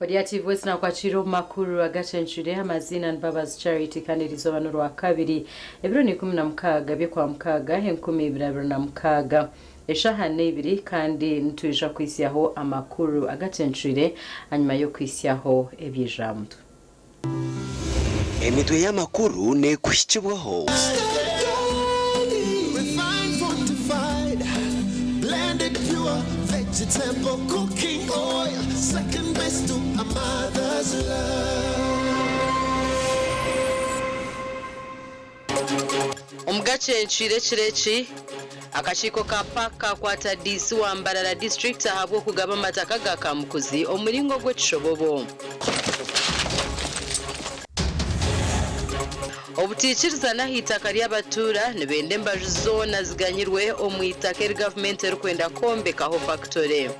Oryatiibwa esi nakwakira omu makuru agacencwire amaziina ni Mbabazi Charity kandi erizooba n'orwakabiri ebiro ni 16 by'okwamukaaga 2026 eshaaha n'eibiri kandi nitwija kuhitsyaho amakuru agacencwire ahanyima y'okuhitsyaho eby'eija aha mutwe. Emitwe y'amakuru neekuhikibwaho. Omu gacencwire ekiro eki, akakiiko ka pac kaakwata DC wa Mbarara District ahabw'okugaba amataka ga Kamukuzi omu muringo gw'ekishobobo. Obutaikirizana aha itaka ry'abatuura nibenda embaju zoona ziganyirwe omu itaka eri gavumenti erikwenda kwombekaho fakitore.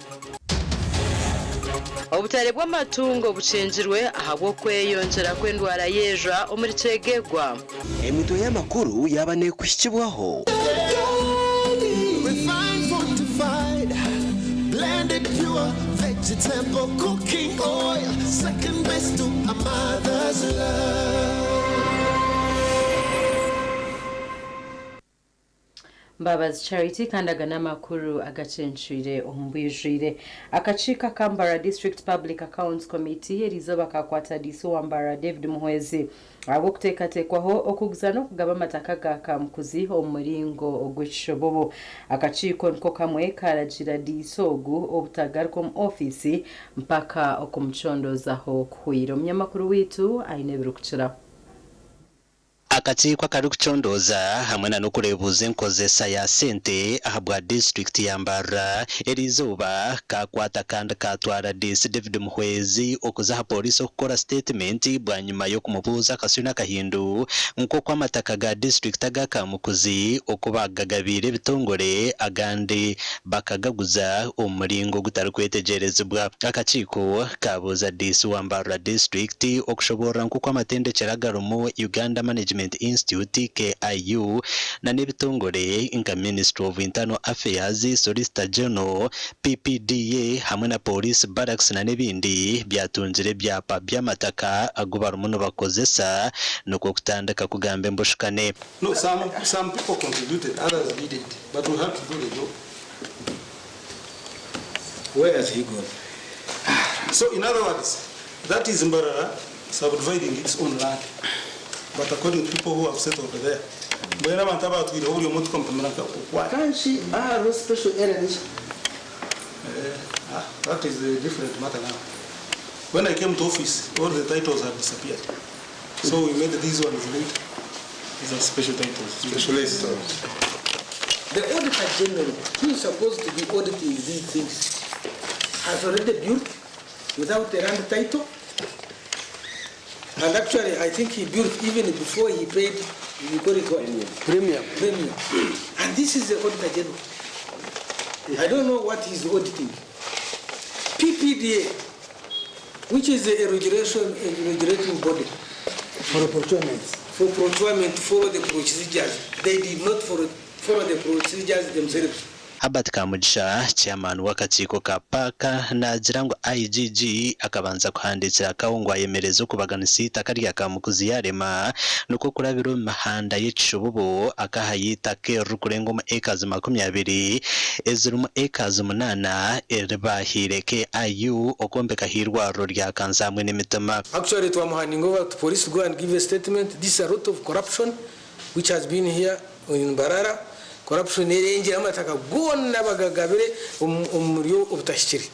Obutare bw'amatungo bukyengirwe ahabw'okweyongyera kw'endwara y'ejwa omuri Kyegegwa. Emitwe y'amakuru yaaba neekuhikibwaho. Mbabazi Charity kandi aga n'amakuru agacencwire omu bwijwire. Akakiiko aka Mbarara District Public Accounts Committee eriizooba kakwata Diisi owa Mbarara David Muhwezi ahabw'okuteekateekwaho okuguza n'okugaba amataka ga Kamukuzi omu muringo ogw'ekishobobo. Akakiiko niko kamwe kaaragiira Diisi ogu obutagaruka omu ofiisi mpaka okumucondoozaho kuhweire. Omunyamakuru waitu aine ebirikukiraho. Akakiiko akarikucondooza hamwe na n'okureebuuza enkozesa ya sente ahabwa disiturikiti ya Mbarara eriizooba kaakwata kandi kaatwara DC David Muhwezi okuza aha pooriisi okukora siteetimenti bwanyima y'okumubuuza akasyo n'akahindu nk'oku amataka ga disiturikiti aga Kamukuzi oku baagagabiire ebitongore agandi bakagaguza omu muringo ogutarikwetegyerezibwa. Akakiiko kaabuuza Diisi wa Mbarara Disiturikiti okushoboorora nk'oku amatendekyero agarimu Uganda Management Institute, KIU, na n'ebitongore nka Ministry of Internal Affairs, Solicitor General, PPDA hamwe na Police Barracks na n'ebindi byatungire ebyapa by'amataka agu barimu nibakozesa nikwo kutandika kugamba embushukane. No, some, some people contributed, others didn't, but we had to do the job. Where has he gone? So in other words, that is Mbarara subdividing its own land. But according to people who have settled there, mbwenu abantu abatwireho buri omwe tukamupimira nka okwari. Kanshi hariho special area niki? Eh, ah, that is a different matter now. When I came to office, all the titles had disappeared. So we made these ones later. These are special titles, specialist. The Auditor General, who is supposed to be auditing these things, has already built without a land title. And actually, I think he built even before he paid, you call it what? Premium. Premium. And this is the Auditor General. I don't know what he's auditing. PPDA, which is a regulation, a regulating body. For procurement. For procurement, follow the procedures. They did not follow, follow the procedures themselves. Herbert Kamugisha, Chairman w'akakiiko ka PAC naagira ngu IGG akabanza kuhandiikira Kawo ngu ayemereze okubaganisa eitaka rya Kamukuzi yarema nikwo kurabira omu mihanda y'ekishububu akahayo eitaka eririkurenga omu acres 20 ezirimu acres munaana eri baahaire KIU okwombekaho eirwariro rya kansa hamwe n'emitima. Actually twamuhandinga over to police to go and give a statement, this is a lot of corruption which has been here in Mbarara, corruption erengire amataka goona bagagabire omu buryo obutahikire.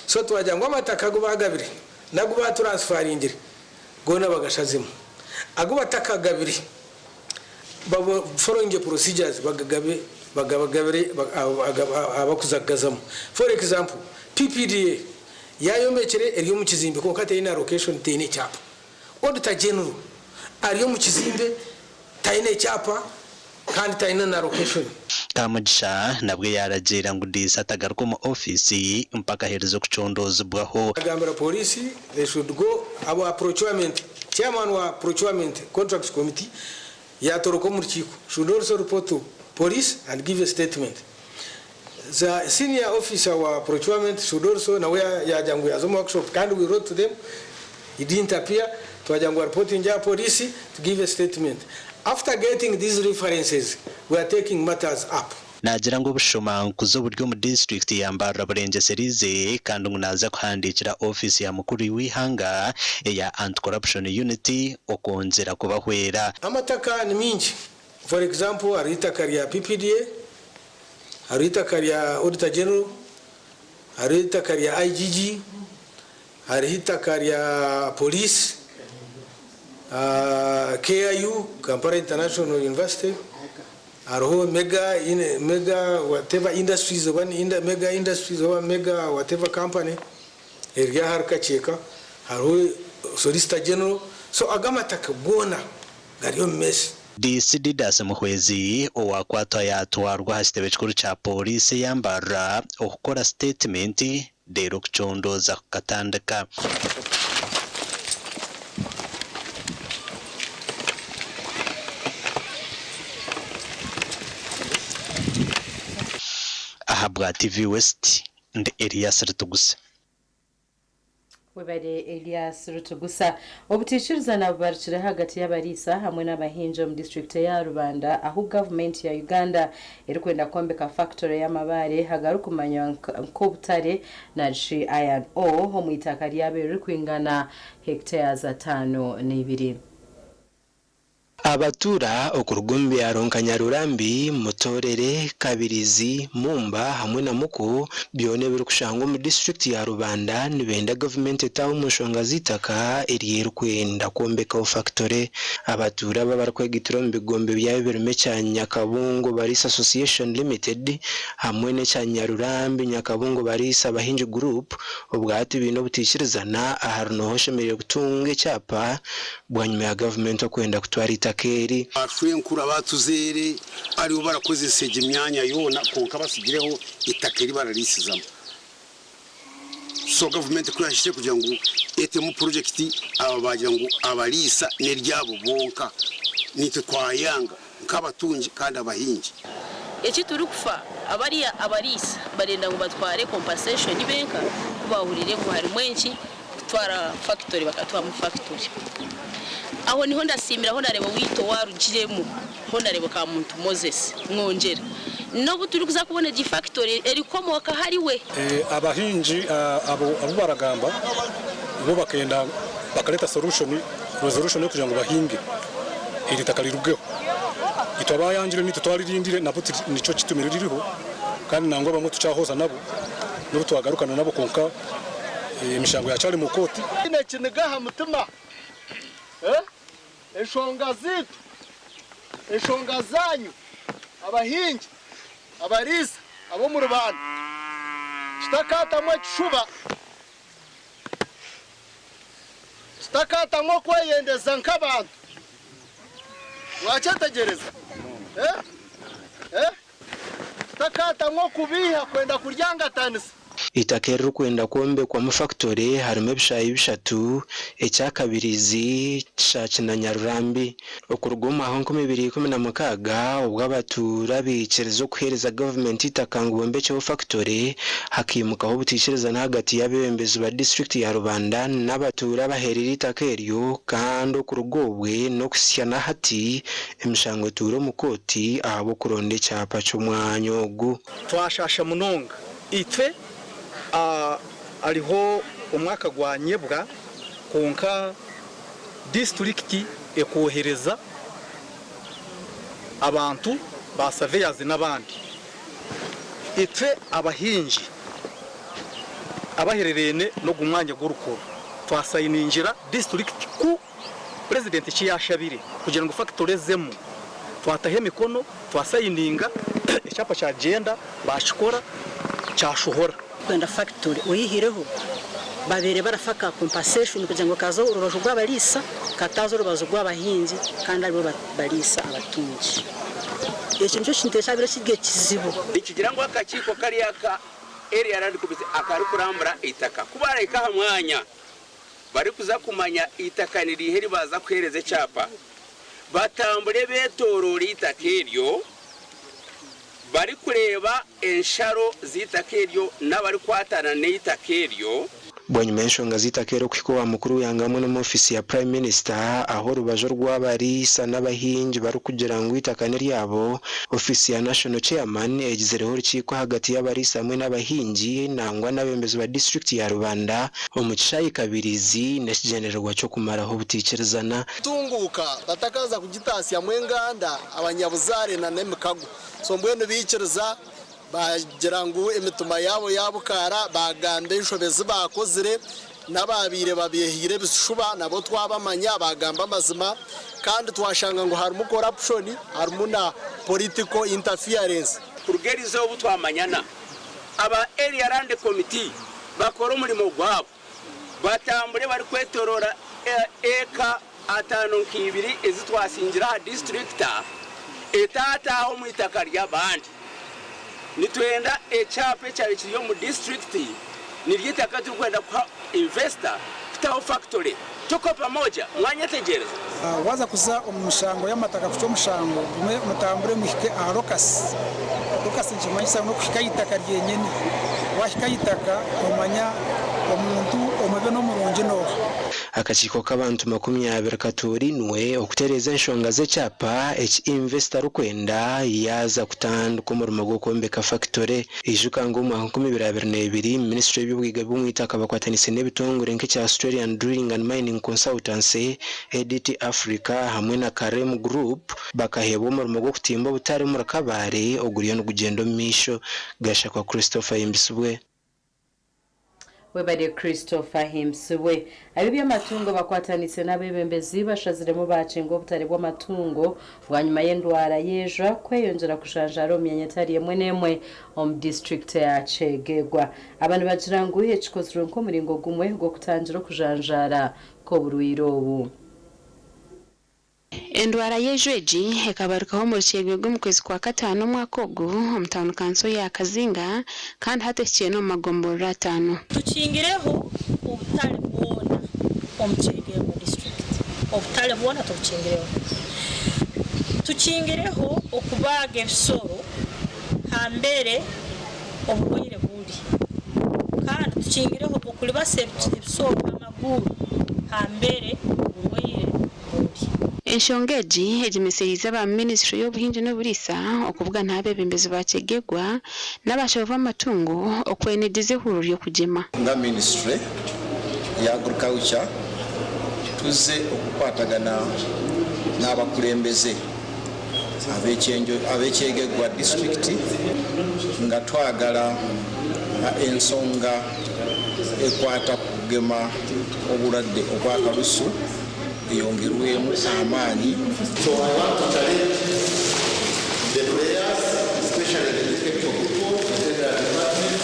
So twagira ngu amataka agu bagabire n'agu baturansfaringire goona bagashazemu. Agu batakagabire ba followinge procedures bagagabe bagabagabire abakuza kugazamu. For example, PPDA yayombekire eri omu kizimbe kwonka teine allocation teine ekyapa. Auditor General ari omu kizimbe taine ekyapa kandi taine na location. Kamugisha nabwe yaragiira ngu Diisi atagaruka omu ofiisi mpaka aherize okucondoozibwaho. Agambira Pooriisi they should go aba procurement, chairman wa procurement contracts committee yatoroka omu rukiiko should also report to police and give a statement. The senior officer wa procurement should also nawe yagira ngu yaza omu workshop kandi we wrote to them he didn't appear twagira ngu areportinge aha police to give a statement. After getting these references we are taking matters up. Naagira ngu obushomankuzi oburi omu disiturikiti ya Mbarara burengyesereize kandi ngu naaza kuhandiikira ofiisi ya mukuru w'eihanga eya Anti-Corruption Unit okwongyera kubahwera. Amataka ni mingi for example hariho eitaka rya PPDA, hariho eitaka rya Auditor General, hariho eitaka rya IGG, hariho eitaka rya Police, KIU, Kampala International University, hariho Mega, Mega whatever industries oba Mega industries oba Mega whatever company eri ahari Kakyeka, hariho Solicitor General, so ago amataka goona gari omu mess. DC Didas Muhwezi owakwatwa yatwarwa aha kitebe kikuru kya Pooriisi eya Mbarara okukora sitetimenti reero okucondooza kukatandika. Ahabwa TV West, ndi Elias Rutuguse. Webare Elias Rutugusa. Obuteikirizana bubarukire ahagati y'abariisa hamwe n'abahingi omu disiturikiti eya Rubanda ahu gavumenti ya Uganda erikwenda kwombeka fakitore y'amabaare agarikumanywa nk'obutare narishi iron ore omu eitaka ryabo eririkwingana hectares 52. Abatuura okuruga omu byaro nka Nyarurambi, Mutoorere, Kabirizi, Mumba hamwe na Muku byona ebirikushangwa omu disiturikiti ya Rubanda nibenda gavumenti etaahe omu nshonga z'eitaka eri erikwenda kwombekaho fakitore. Abatuura aba abarikwegaitira omu bigombe byabo ebirimu ekya Nyakabungo Bariisa Association Limited hamwe n'ekya Nyarurambi Nyakabungo Bariisa Abahingi Group obwahati baine obutaikirizana ahari nooha oshemereire kutunga ekyapa Bwanyima ya gavumenti okwenda kutwara eitaka eri. Baashwenkuru abaatuzaire aribo barakozesa egi myanya yoona kwonka batsigireho eitaka eri barariisizamu. So gavumenti ku yahikire kugira ngu etemu purojekiti aba baagira ngu abariisa n'eryabo bonka. Naitwe twayanga nk'abatungi kandi abahingi. Eki turikufa abariya abariisa barenda ngu batware compensation benka ku baahuriire ngu harimu enki kutwara fakitori bakatuhamu fakitori. Aho niho ndasiimira Honarebo waitu owarugiremu Honarebo Kamuntu Moses Mwongyera n'obu turikuza kubona egi fakitori erikukomooka ahariwe. Abahingi abo abu baragamba bo bakenda bakareta solution, resolution yokugira ngu bahinge eri itaka rirugeho. Itwe abayangire nitwe twaririndire nabo nikyo kitumire ririho kandi nangwa abamwe tukyahoza nabo nobu twagarukana nabo kwonka Emishango yakyari mu kooti. Twine ekiniga aha mutima, enshonga zaitu, enshonga zaanyu abahingi, abariisa ab'omu Rubanda, tutakaatamu ekishuba, tutakaatamu okweyendeza nk'abantu. Mwakyetegyereza? Tutakaatamu okubeiha kwenda kuryangatanisa. Eitaka eririkwenda kwombekwamu fakitore harimu ebishaayi bishatu, ekya Kabirizi, Kishaaki na Nyarurambi. Okuruga omu mwaka 2016 obu abatuura baikiriza okuheereza gavumenti eitaka ngu bombekyeho fakitore, hakaimukaho obutaikirizana ahagati y'abeebembezi ba disiturikiti ya Rubanda n'abatuura abaheereire eitaka eryo kandi okuruga obwe n'okuhitsya na hati emishango etuura omu kooti ahabw'okuronda ekyapa ky'omwanya ogu. Twashasha munonga itwe hariho omwaka gwa nyebwa kwonka disiturikiti ekwohereza abantu ba surveyors n'abandi. Itwe abahingi abaherereine n'ogu mwanya gw'orukoro twasayiningira disiturikiti ku Purezidenti eki yaashabire kugira ngu fakitore ezemu, twataho emikono, twasayininga, ekyapa kyagyenda, baakikora, kyashohora. Kwenda fakitore oyihireho babaire barafa ka compensation kugira ngu kaze orubaju rw'abariisa kataaza orubaju rw'abahingi kandi aribo bariisa abatungi. Ekyo nikyo kintu ekyabaire kiri ekizibu. Nikigira ngu akakiiko kariya aka Area Land Committee akarikurambura eitaka ku barahika aha mwanya barikuza kumanya eitaka niriiha eri baaza kuheereza ekyapa, batambure beetooroore eitaka eryo barikureeba ensharo z'eitaka eryo n'abarikwatana n'eitaka eryo. Bwanyima y'enshonga z'eitaka eri okuhika owa mukuru w'eihanga hamwe n'omu ofiisi ya Prime Minister ahu orubaju orw'abariisa n'abahingi barikugira ngu eitaka n'eryabo, ofiisi ya National Chairman egizireho orukiiko ahagati y'abariisa hamwe n'abahingi nangwa n'abebembezi ba disiturikiti ya Rubanda Omu kishaayi Kabirizi n'ekigyendererwa ky'okumaraho obutaikirizana. Kutunguuka batakaza kugitaasyamu enganda, abanyabuzaare na n'emikago. So mbwenu baikiriza baagira ngu emitima yaabo yaabukaara, baagamba enshobe zi baakozire, n'abaabaire babeehiire ebishuba nabo twabamanya baagamba amazima, kandi twashanga ngu harimu corruption, harimu na political interference. Kuruga erizooba obu twamanyana, Aba Area Land Committee bakore omurimo gwabo, batambure barikwetorora eka ataano nk'ibiri ezi twasingire aha disiturikita etaataaha omu itaka ry'abandi. Nitwenda ekyapa ekyabaire kiri omu disiturikiti niryo itaka turikwenda kuha investor kutaho fakitore. Tuko pamoja? Mwanyetegyereza? Waaza kuza omu mishango y'amataka kucwa omushango, gumwe mutambure muhike aha locus. Locus nikimanyisa ngu n'okuhika aha itaka ryenyine. Waahika aha itaka omanya omuntu omubi n'omurungi n'oha. Akakiiko k'abantu 20 katorainwe okutereeza enshonga z'ekyapa eki investor arikwenda yaaza kutandika omurimo gw'okwombeka fakitore. Ijuka ngu omu mwaka 2022, minisiture y'eby'obwiga bw'omwitaka bakwataniise n'ebitongore nk'ekya Australian Drilling and Mining Consultancy, ADT Africa hamwe na Karem Group bakaheebwa omurimo gw'okutimba obutare omuri Kabale oguriyo nigugyenda omu maisho. Gashakwa Christopher Ahimbisibwe. Webare Christopher Ahimbisibwe. Ab'eby'amatungo bakwatanise n'abebembezi bashaziremu bakinga obutare bw'amatungo bwanyima y'endwara y'ejwa kweyongyera kujanjaara omu myanya etari emwe n'emwe omu disiturikiti ya Kyegegwa. Aba nibagira ngu ekikozirwe nk'omuringo gumwe gw'okutangira okujanjaara kw'oburwaire obu. Endwara y'eju egi ekabarukaho omuri Kyegegwa omu kwezi kwa kataano omwaka ogu omu tauni kanso ya Kazinga kandi hati ehikire n'omu magomborora ataano. Tukingireho obutare bwona omu Kyegegwa disiturikiti, obutare bwona tubukingireho. Tukingireho okubaaga ebisoro hambere oburwaire buri kandi tukingireho okuribasa ebisoro amaguru hambere oburwaire buri. Enshonga egi egyemesereize aba minisiture y'obuhingi n'oburiisa okubugana abebembezi ba Kyegegwa n'abashaho b'amatungo okwenegyeza ehururu ry'okugyema. Nga minisitule ya Agriculture tuzze okukwatagana n'abakulembeze ab'e Kyegegwa disitulikiti nga twagala ensonga ekwata ku kugema obulwadde obw'akalusu eyongerwemu amaanyi. So I want to challenge the players, especially the technical people, the general department,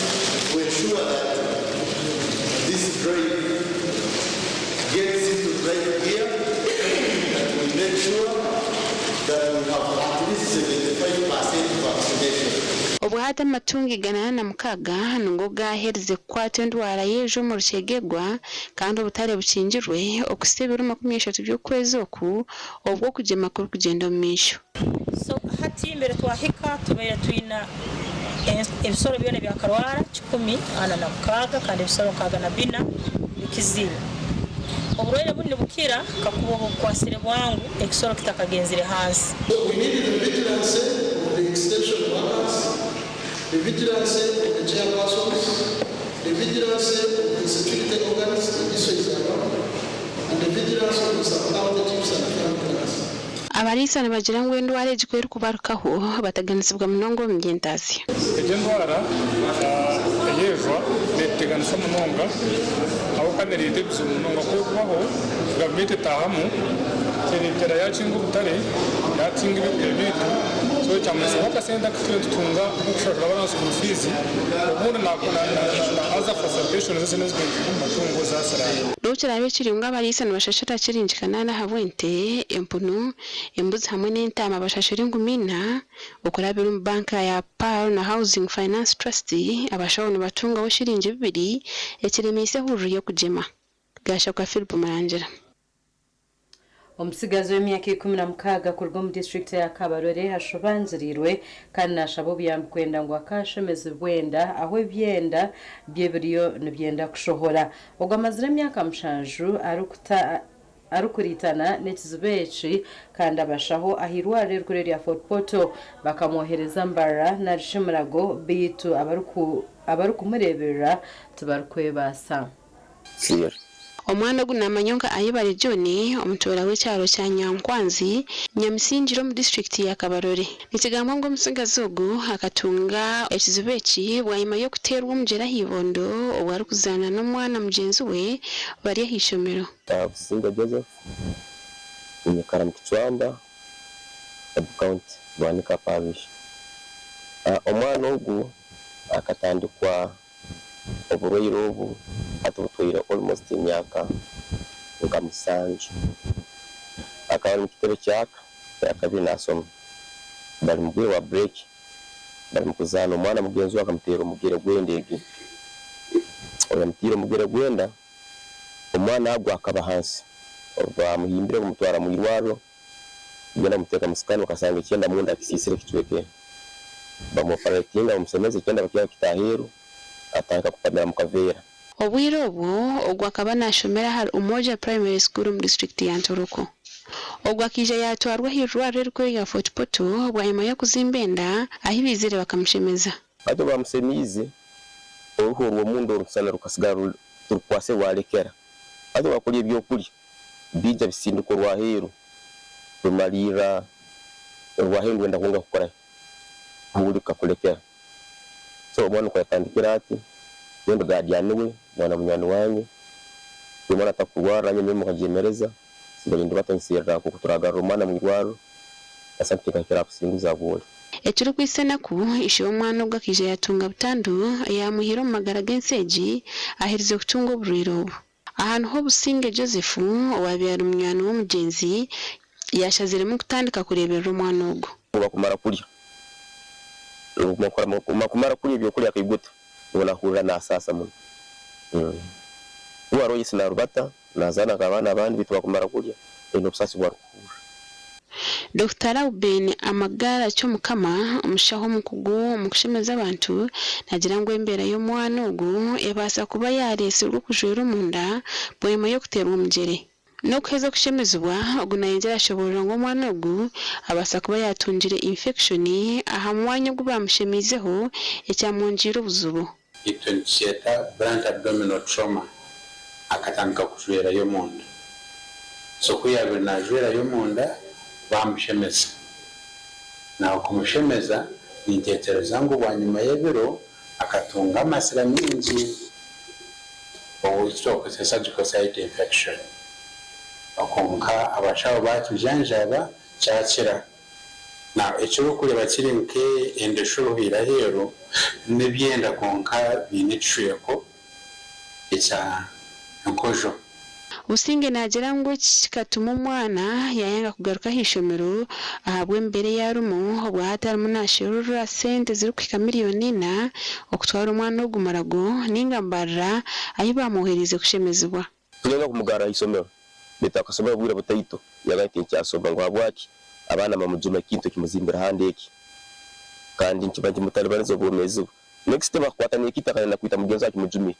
to ensure that this drive gets into drive gear, that we make sure that we have at least 75% vaccination. Obwahati Hati amatungo 806 nigo gaaherize kukwatwa endwara y'ejo omu Rukyegegwa kandi obutare bukingirwe okuhitsya ebiro 30 by'okwezi oku obwo okugyema kurikugyenda omu maisho. So hati mbere twahika tubaire twina ebisoro byona ebyakarwara 146 kandi ebisoro 64 bikizire. Oburwaire bunu nibukira kakuba oba obukwasire bwangu ekisoro kitakagenzire hansi. We need the vigilance of the extension workers, the vigilance of the chairpersons, the vigilance of the security organs, the DISO is around, and the vigilance of the sub-county chiefs and farm planners. Abariisa nibagira ngu endwara egi ku erikubarukaho, bataganisibwa munonga omu by'entaasya. Egi endwara ey'ejwa netuteganisa munonga ahabw'okuba nereeta ebizibu munonga. Ku erikubaho gavumenti etaahamu ereetera yakinga obutare, yakinga ebyokurya byaitu so kyamanyisa ngu akasente aku turiyo nitutunga nk'okushashura abaana school fees obundi na other facilitations ezindi ezikuruga omu matungo zasiraana. N'obu kiraabe kiri ngu abariisa nibashashura shiringi kanaana ahabw'ente, empunu, embuzi hamwe n'entaama bashashura enkumi ina, okurabira omu banka ya Pearl na Housing Finance Trust, abashaho nibatungaho shiringi bibiri ekiremeise ehururu y'okugyema. Gashakwa Philip Murangira. Omutsigazi w'emyaka 16 kuruga omu disiturikiti eya Kabarole ashobangiriirwe kandi nashaba obuyambi kwenda ngu akaashemezibwa enda ahu ebyenda bye biriyo nibyenda kushohora. Ogwo amazire emyaka mushanju arikuta arikuriitana n'ekizibu eki kandi abashaho ah'eirwariro erikuru erya Fort Portal bakamwohereza Mbarara narishi Mulago beitu abarikumureeberera tibarikwebaasa. Omwana ogu naamanywa nka Ayebare John, omutuura w'ekyaro kya Nyankwanzi, Nyamisingiro omu disiturikiti ya Kabarole. Nikigambwa ngu omutsigazi ogu akatunga ekizibu eki bwanyima y'okuteerwa omugyera ah'ibondo obu arikuzaana n'omwana mugyenzi we bari ah'eishomero. Businga Joseph, Nyikara mu Kicwamba sub-county, Bwanika parish. Omwana ogu akatandikwa Oburwaire obu hati butwaire almost emyaka nka musanju. Akaba ari mukitebe kyaka kyakabiri nasoma bari mubwire bwa break bari mukuzaana omwana mugenzi we akamuteera omugyere gwenda egi obu yamuteire omugyere gwenda omwana agwa akaba ahansi obu bamuhimbire bamutwara mwirwarro kugenda bamuteeka mu scan bakasanga ekyenda munda kisiisire kicwekere. Bamuoperatinga bamusemeza ekyenda bakiiha bakita aheeru atandika kupamira mu kaveera. Obwire obwo, ogwo akaba nashomera ahari Umoja Primary School omu disiturikiti ya Ntoroko. Ogwo akaija yatwarwa ah'eirwariro erikuru erya Fort Portal bwanyima y'okuzimba enda ahi baizire bakamushemeza. Hati obu bamusemiize, oruhu orw'omunda orusana rukasigara tirukwase rwalekera. Hati obu akulya ebyokulya, biija bisindika orw'aheeru, rumalirra orw'aheeru nirwenda kwongera kukora ki? Kuhuulika kulekera. So omwana oku yatandikire ati, nyowe ndi guardian we, mwana munywani wange, omwana atakurwara nanye emirimo nkagyemereza, nsigaire ndibata nserra nkoku turagarra omwana mwirwarro, na sente nkahikira aha kusinguza Abwooli. Ekirikwitsa enaku, ishe w'omwana ogu akaija yaatunga butandu eyaamuhaire omu magara g'ensi egi aherize kutunga oburwaire obu. Aha niho Businge Joseph, owaabaire ari munywani w'omugyenzi, yaashaziremu kutandika kureeberera omwana ogu. Obu bakumara kurya, obu bakumara kurya ebyokurya akaiguta, nibwo nahurira nasaasa muno. Uwe aroho Yesu narubata, nazaana nk'abaana abandi baitu bakumara kurya, aine obusaasi obu arikuhurra. Dokita Rauben Amagara Kyomukama, omushaho omukugu omu kushemeza abantu, naagira ngu embeera y'omwana ogu ebaasa kuba yaareetsirwe okujwera omunda bwanyima y'okuteerwa omugyere. N'okuheza okushemezibwa, ogu nayongyera ashoboorora ngu omwana ogu abaasa kuba yaatungire infection aha mwanya ogu baamushemeizeho ekyamwongyeire obuzibu. Itwe nitukyeta blunt abdominal trauma akatandika kujwerayo omunda so ku yabaire najwerayo omunda bamushemeza now kumushemeza nintekyereza ngu bwanyima yebiro akatunga amasira mingi obu ekitwakukozesa surgical site infection kwonka abashaho bakijanjaba kyakira. Now eki orikureeba kiri nk'enda eshuruhwire aheeru n'ebyenda kwonka biine ekishweko ekya enkojo. Businge naagira ngu eki kikatuma omwana yaayanga kugaruka ah'eishomero ahabw'embeera ei arimu obwahati arimu naasherura sente zirikuhika miriyoni ina okutwara omwana ogu Murago ninga Mbarara ahi baamwohereize kushemezibwa. Tulenga kumugarra ha isomero, baitu akasoma obwire butaito yagamba ati, Tinkyasoma. Ngu habwaki? Abaana bamujuma ekintu ekimuzimbira handi eki kandi nikiba nikimutalibaniza obwomeezi bwe. Next bakakwata n'ekiti akagenda kwita mugenzi we akimujumire.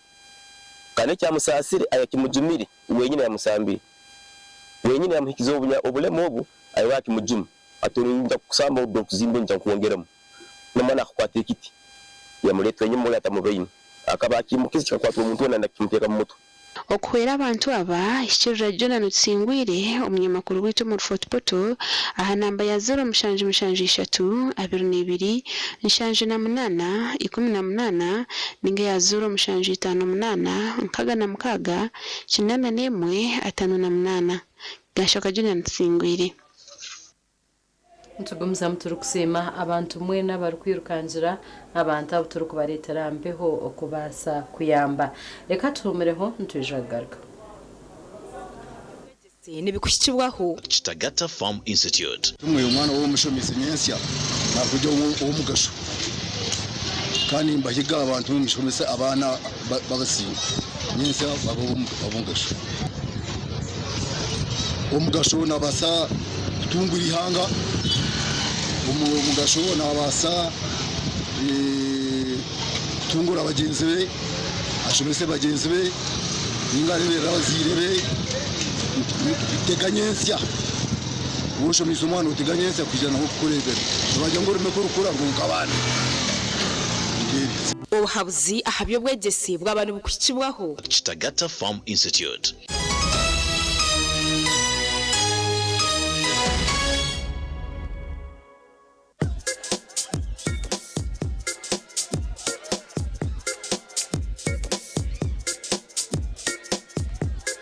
Kandi ekyamusaasire ayakimujumire wenyini ayamusambire. Wenyini ayamuhikize obulema obu ayiwe akimujuma ati ningya kukusamba obu okuzimba ningya nkwongeremu. N'omwana akakwata ekiti yamureetera enyima oli atamubaine. Akaba akimukize kikakwata omuntu weena nda kimuteeka mu mutwe. Okuhwera abantu aba, hikirira Jonah Tusingwire, omunyamakuru waitu omuri Fort Portal aha namba ya 0773 22 78 18 ninga eya 0758 66 81 58. Gashoka Jonah Tusingwire. Nitugumizamu turikusiima abantu mwena abarikwirukangira abantu abu turikubareetera aha mpeho okubaasa kuyamba. Reka tuhuumureho nitwija kugaruka. Nibikuhikibwaho. Kitagata Farm Institute. Tumwe omwana w'omushomesa nyentsya nakugira ow'omugasho kandi nimbahiga abantu mushomese abaana b'abasinga nyentsya babe ab'omugasho. Omugasho nabaasa kutungura eihanga, omugasho nabaasa kutungura bagyenzi be, ashomese bagyenzi be ninga areeberere abazaire be, tega nyentsya. Waaba oshomeise omwana otega nyentsya kwija nawe kukureebera. Nibagira ngu orume ku rukura rwonka abaana. Nibyo ebyo. Obuhabuzi aha by'obwegyese bwaba nibukuhikibwaho. Kitagata Farm Institute.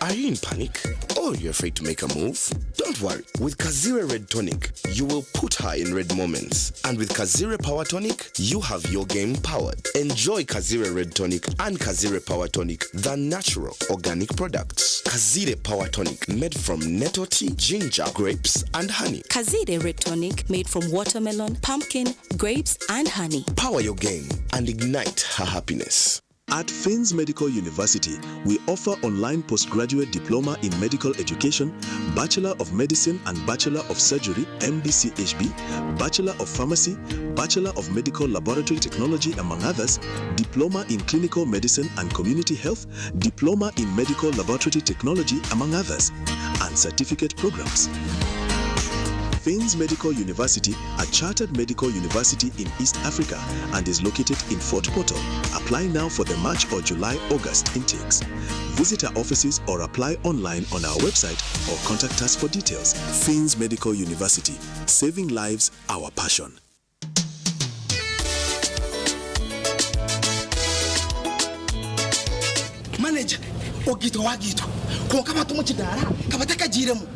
Are you in panic? Or you're afraid to make a move? Don't worry. With Kazire Red Tonic, you will put her in red moments. And with Kazire Power Tonic, you have your game powered. Enjoy Kazire Red Tonic and Kazire Power Tonic, the natural organic products. Kazire Power Tonic, made from nettle tea, ginger, grapes, and honey. Kazire Red Tonic made from watermelon, pumpkin, grapes, and honey. Power your game and ignite her happiness. At Finns Medical University, we offer online postgraduate diploma in medical education, Bachelor of Medicine and Bachelor of Surgery, MBCHB, Bachelor of Pharmacy, Bachelor of Medical Laboratory Technology, among others, Diploma in Clinical Medicine and Community Health, Diploma in Medical Laboratory Technology, among others, and certificate programs. Finns Medical University, a chartered medical university in East Africa and is located in Fort Portal. Apply now for the March or July August intakes. Visit our offices or apply online on our website or contact us for details. Finns Medical University, saving lives, our passion. Manager, Ogaitwa wagaitwa kwonka abantu omu kidaara ka batakagiiremu,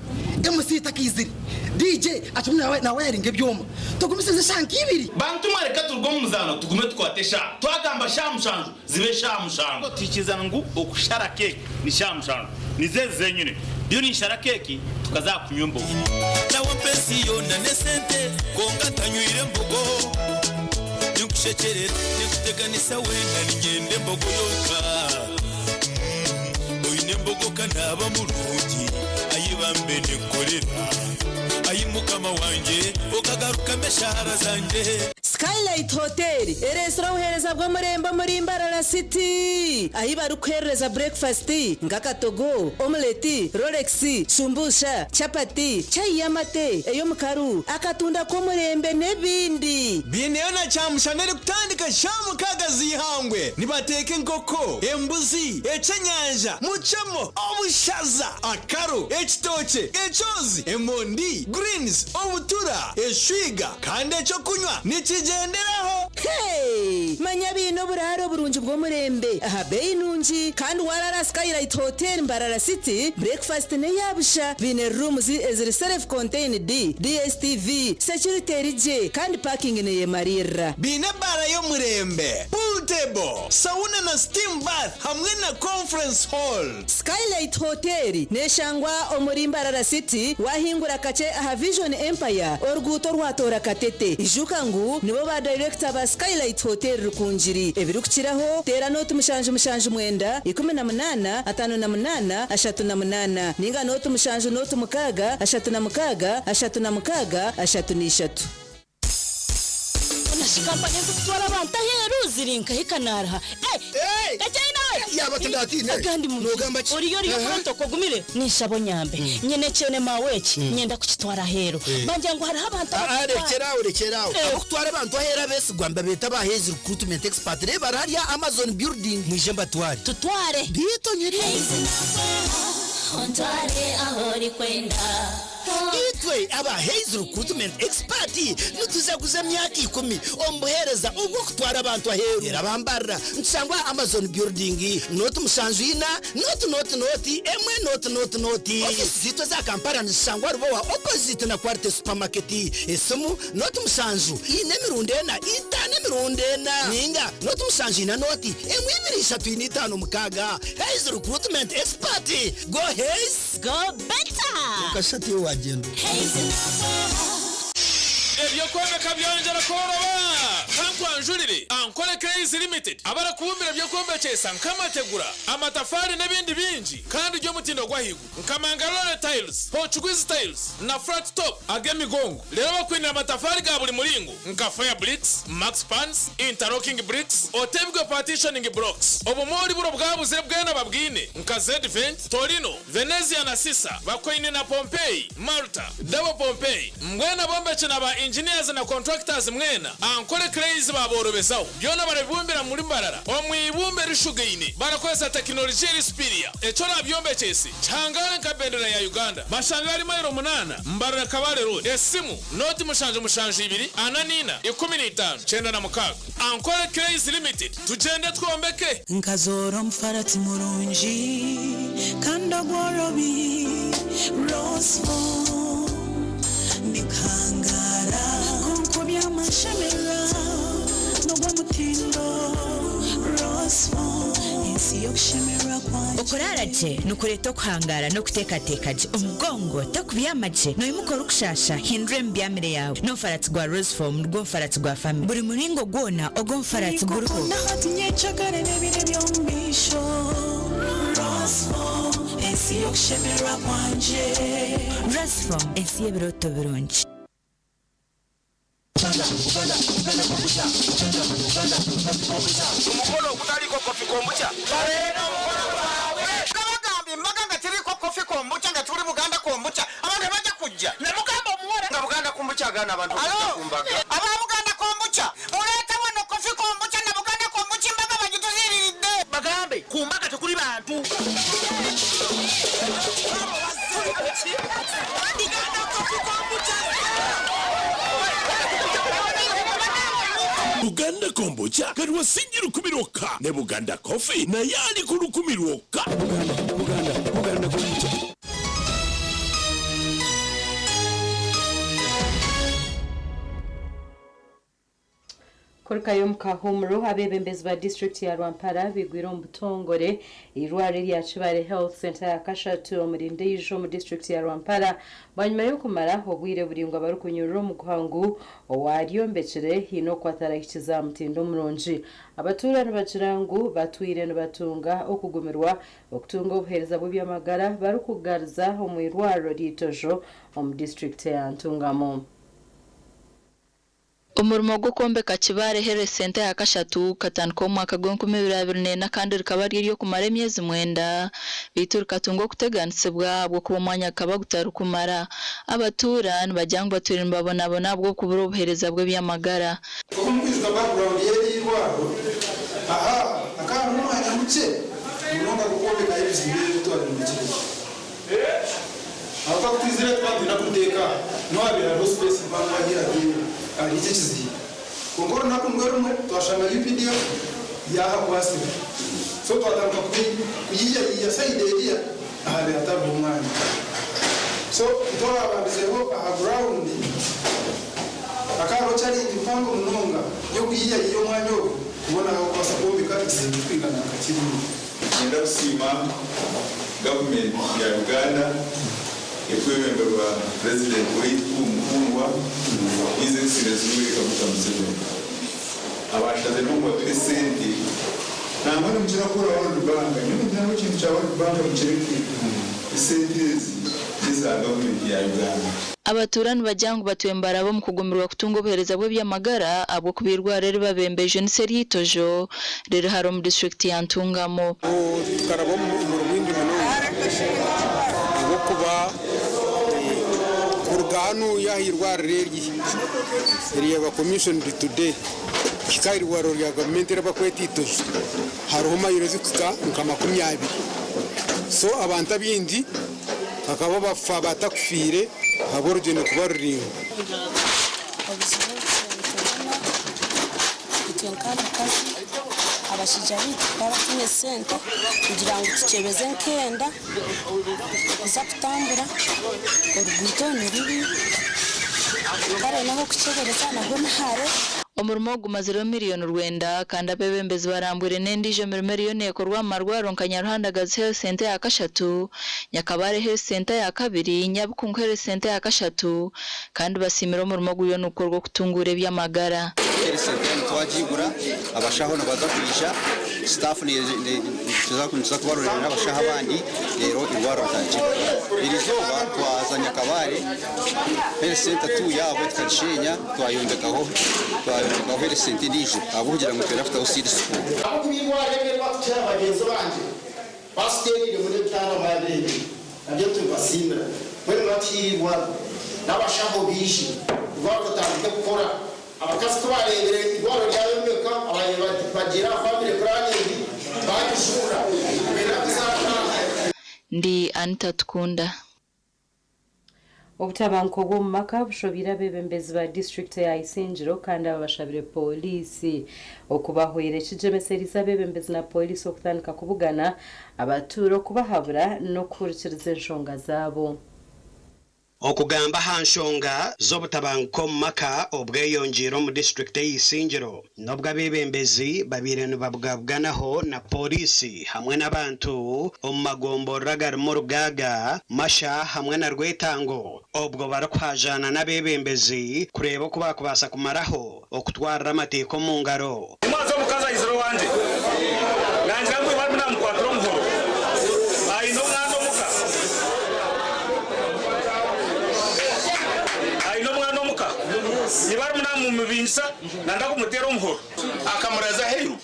MC takaizire, DJ akirimu nawayaringa ebyoma. Tugumisirize eshaaha nk'ibiri. Bantu mwe reka turuge omu muzaano tugume tukwate eshaaha. Twagamba shaaha mushanju zibe shaaha mushanju. Tuhikirizana ngu okushara keeki ni shaaha mushanju. Nizo ezi zenyine. Ndiyo ninshara keeki tukaza aha kunywa embogo. Nawe mpa ensi yoona n'esente kwonka ntanywire mbogo. Ninkushekyerera, ninkuteganisa weena niinyenda embogo yonka. Oine embogo ka naaba murungi, ayi bambe ninkukorera. Ayi Mukama wangye, okagarukamu eshaara zangye. Skylight Hotel ereetsire obuheereza bw'omurembe omuri Mbarara City ahi barikuheerereza burekifasiti nk'akatogo, omuleti, rolex, shumbusha, chapati, chai y'amate, ey'omukaru, akatunda k'omurembe n'ebindi. Baineyo na kyamushana erikutandika shaaha mukaaga z'eihangwe. Nibateeka enkoko, embuzi, ekyenyanja, mucemo, obushaza, akaru, ekitookye, ekyozi, emondi, greens, obutura, eshwiga kandi ekyokunywa nikigyenderaho. Hey! Manya baine oburaaro burungi bw'omurembe aha beeyi nungi kandi waraara aha Skylight Hotel Mbarara City, breakfast n'eya busha. Baine rooms eziri self contained, DSTV, security eri gye kandi parking neyemariirira. Baine ebaara y'omurembe, pool table, sauna na steam bath hamwe na conference hall. Skylight Hotel neshangwa omuri Mbarara City wahingura kakye aha Vision Empire oruguuto orwatoora Katete. Ijuka ngu nibo ba dayirekita ba Skylight Hotel Rukungiri. Ebirikukiraho teera nooti 779 18 58 38 ninga nooti 7 nooti 6 36 36 33. Honashi kampani ezirikutwara abantu aheeru ziri nkahi kanaaraha? Yaaba tindatiine. Agandi Noogamba ki? Oriyo oriyo Aha. protocol ogumire ninshaba onyambe. Nyine ekyene maawe eki nyenda kukitwara aheeru. Bangira ngu hariho abantu Ah, ah, abarikutwara. rekyera aho rekyera aho. Abokutwara abantu aheeru abeesigwa nibabeeta aba Hays Recruitment Expert. Reeba bari hariya Amazon building. Mwije mbatware. Tutware. Biitu nyiri. Ontware aho orikwenda. Itwe aba Hays Recruitment Expert nitujaguza emyaka 10 omu buheereza obw'okutwara abantu aheeru. Era bambarira nitushangwa aha Amazon building nooti 74 nooti nooti nooti 1 nooti nooti nooti. Ofiisi zaitu eza Kampala nizishangwa Rubowa opposite na Quality Supermarket. Esimu nooti 7 4 emirundi 4 5 emirundi 4 ninga nooti 7 4 nooti 1 2 3 4 5 6. Hays Recruitment Expert. Go Hays! Go better! Okashati wagyenda. Eby'okwombeka byongyera kworoba! Kankwanjurire Ankole Clays Limited abarakubumbira eby'okwombekyesa nk'amategura, amatafaari n'ebindi bingi kandi by'omutindo gw'ahaiguru nka Mangalore Tiles, Portuguese Tiles na Flat Top ag'emigongo. Reero bakwinire amatafaari ga buri muringo nka Fire Bricks, Max Pans, Interlocking Bricks, Otebwe Partitioning Blocks. Obumoori buri obwabuzire bwena babwine nka Zedvent, Torino, Venezia na Sisa, bakwaine na Pompeii, Malta, Double Pompeii. Mbwenu abombeki na ba engineers na contractors mwena, Ankole Clays baaborobezaho. Byona barabibumbira muri Mbarara omu ibumba erishugaine barakozesa tekinologiya eri superior. Eki orabyombekyese kihangare nka bendera ya Uganda. Bashanga ahari mailo munaana, Mbarara Kabale Road. Esimu, nooti 7 7 2 44 15 96. Ankole Clays Limited, tugyende twombeke! Nkazoora omufarati murungi kandi ogworobi Roseful ndikuhangaara kwonka oby'amashemererwa n'ogw'omutindo Roseful ensi y'okushemererwa kwangye. Okuraara gye nikureeta okuhangaara n'okuteekateeka gye. Omugongo tokubyama gye, noimuka orikushaasha, hindura emibyamire yaawe. N'omufaratsi gwa Roseform nigwo mufaratsi gwa famire. Buri muringo gwona ogw'omufaratsi guriho. Ninkukunda hati nyekyakare n'ebiro eby'omu maisho Roseful ensi y'okushemererwa kwangye. Roseform ensi y'ebirooto birungi. Omukolo ogutaliiko kofi kombucha baleeta omukolo gwabwe. Nga bagamba embaga nga teriiko kofi kombucha nga tuli Buganda kombucha abantu tebajja kujja. Ne mugamba omuwala nga Buganda kombucha agaana abantu okujja Alo, ku mbaga. Aba Buganda kombucha muleete wano kofi kombucha na Buganda kombucha embaga bagituziiriridde. Bagambe ku mbaga tekuli bantu. Buganda kofi kombucha. Buganda kombucha kati wasingi 1,000 lwokka ne Buganda Coffee naye ali ku 1,000 lwokka. Buganda, Buganda, Buganda kombucha. Kurukayo omu kahuumuro, abeebembezi ba disiturikiti ya Rwampara baigwire omu butongore eirwariro erya Kibale Health Centre ya kashatu omuri Ndeijo omu disiturikiti ya Rwampara bwanyima y'okumara obwire buraingwa barikunyurura omuguha ngu owaryombekire haine oku atarahikize aha mutindo murungi. Abatuura nibagira ngu batwire nibatunga okugumirwa okutunga obuheereza bw'eby'amagara barikugariza omu irwariro ry'Itojo omu disiturikiti ya Ntungamo. Omurimo gw'okwombeka Kibale Health Centre ya kashatu gukatandika omu mwaka gw'enkumi ibiri abiri n'ena kandi rikaba riri ery'okumara emyezi mwenda beitu rikatunga okuteganisibwa ahabw'okuba omwanya gukaba gutarikumara. Abatuura nibagira ngu batwire nibabonabona ahabw'okubura obuheereza bw'eby'amagara. Oku mukwijuka background y'eri irwariro, aha hakaba harimu omwanya mukye munonga gw'okwombekayo ebizimbe ebi twabyombekire. Ahabw'okuba ku twizire tukaba twine kuteeka aha, niho haabaire hariho space mpango ahi hariho ekyo ekizimbe. Kwonka orunaku nirwo rumwe twashanga UPDF yaahakwasire so twatandika kuyiiyayiiya sayidi eriya ahabaire hatariho omwanya. So itwe abaabandizeho aha ground hakaba hariho challenge mpango munonga y'okuyiiyayiiya omwanya ogwo kubona ah'okubaasa kwombeka ekizimbe kirikwingana nka kiriya. Niinyenda kusiima gavumenti ya Uganda erikwebemberwa Purezidenti waitu omukundwa His Excellency Yoweri Kaguta Museveni abaashaziremu ngu batuhe esente nangwa nimukira kukora World Bank nyowe ningira ngu ekintu kya World Bank mukireke esente ezi n'eza gavumenti ya Uganda. Abatuura nibagira ngu batwire nibaraba omu kugumirwa kutunga obuheereza bw'eby'amagara ahabw'okuba eirwariro eri babembeijwe nitsyo ery'eitojo riri hare omu disiturikiti ya Ntungamo. Tukaraba omu rwingi munonga ahabw'okuba kuruga hanuya aha irwariro eri eryaba commissioned today kuhika aha irwariro rya gavumenti eri barikweta Itojo hariho mayiro ezirikuhika nka 20 so abantu abaingi Bakaba bafa batakufiire ahabw'orugyendo kuba ruraingwa. Obuzibu obu nitubona itwe nk'abakazi, abashaija baitu bakaba bataine sente kugira ngu tukyebeze nk'enda kuza kutambura, oruguuto ni rubi, kare n'ah'okukyebereza nabwo ni hare. Omurimo ogu gumazireho miriyoni rwenda kandi abeebembezi barambwire n'endiijo mirimo eriyo neekorwa omu marwariro nka Nyaruhandagazi Health Centre eya kashatu, Nyakabare Health Centre eya kabiri, Nyabikungu Health Centre eya kashatu kandi basiimire omurimo oguriyo nigukorwa okutunguura eby'amagara. Health Centre nitwagigura, abashaho nibaza kwija, staff nituza kubarorera n'abashaho abandi reero eirwariro ritandikye kukora. Erizooba twaza Nyakabare Health Centre tu yaabo tukagishenya twayombekaho twayombekaho Health Centre endiijo ahabw'okugira ngu nitwenda kutaho seed school. Ahabw'okuba eirwariro eri eribarikukira bagyenzi bangye baasiteeriiremu n'ebitanda mwabireebire nabyo nitubibasiimira. Mbwenu batuhaire eirwariro n'abashaho baije eirwariro ritandike kukora. Abakazi ku baareebire eirwariro ryayombekwa ababaire bagiire aha family planning baagijuura benda kuzaataaha. Ndi Anita Tukunda. Obutabanguko bw'omu maka bushobeire abeebembezi ba disiturikiti eya Isingiro kandi aba bashabire pooriisi okubahwera ekigyemesereize abeebembezi na pooriisi okutandika kubugana abatuura okubahabura n'okuhurikiriza enshonga zaabo. Okugamba aha nshonga z'obutabanguko omu maka obweyongyeire omu disiturikiti eya Isingiro N'obu abeebembezi babaire nibabugabuganaho na pooriisi hamwe n'abantu omu magomborora agarimu Rugaaga, Masha hamwe na Rwetango obwo barikuhaajaana n'abeebembezi kureeba oku baakubaasa kumaraho okutwarira amateeka omu ngaro. Omwazi omukazi aizire owangye nangira ngu iwe arimu namukwatira omuhoro aine omwana omuka aine omwana omuka iba arimu namumubingisa Nanda kumuteera omuhoro. Akamuraza aheeru.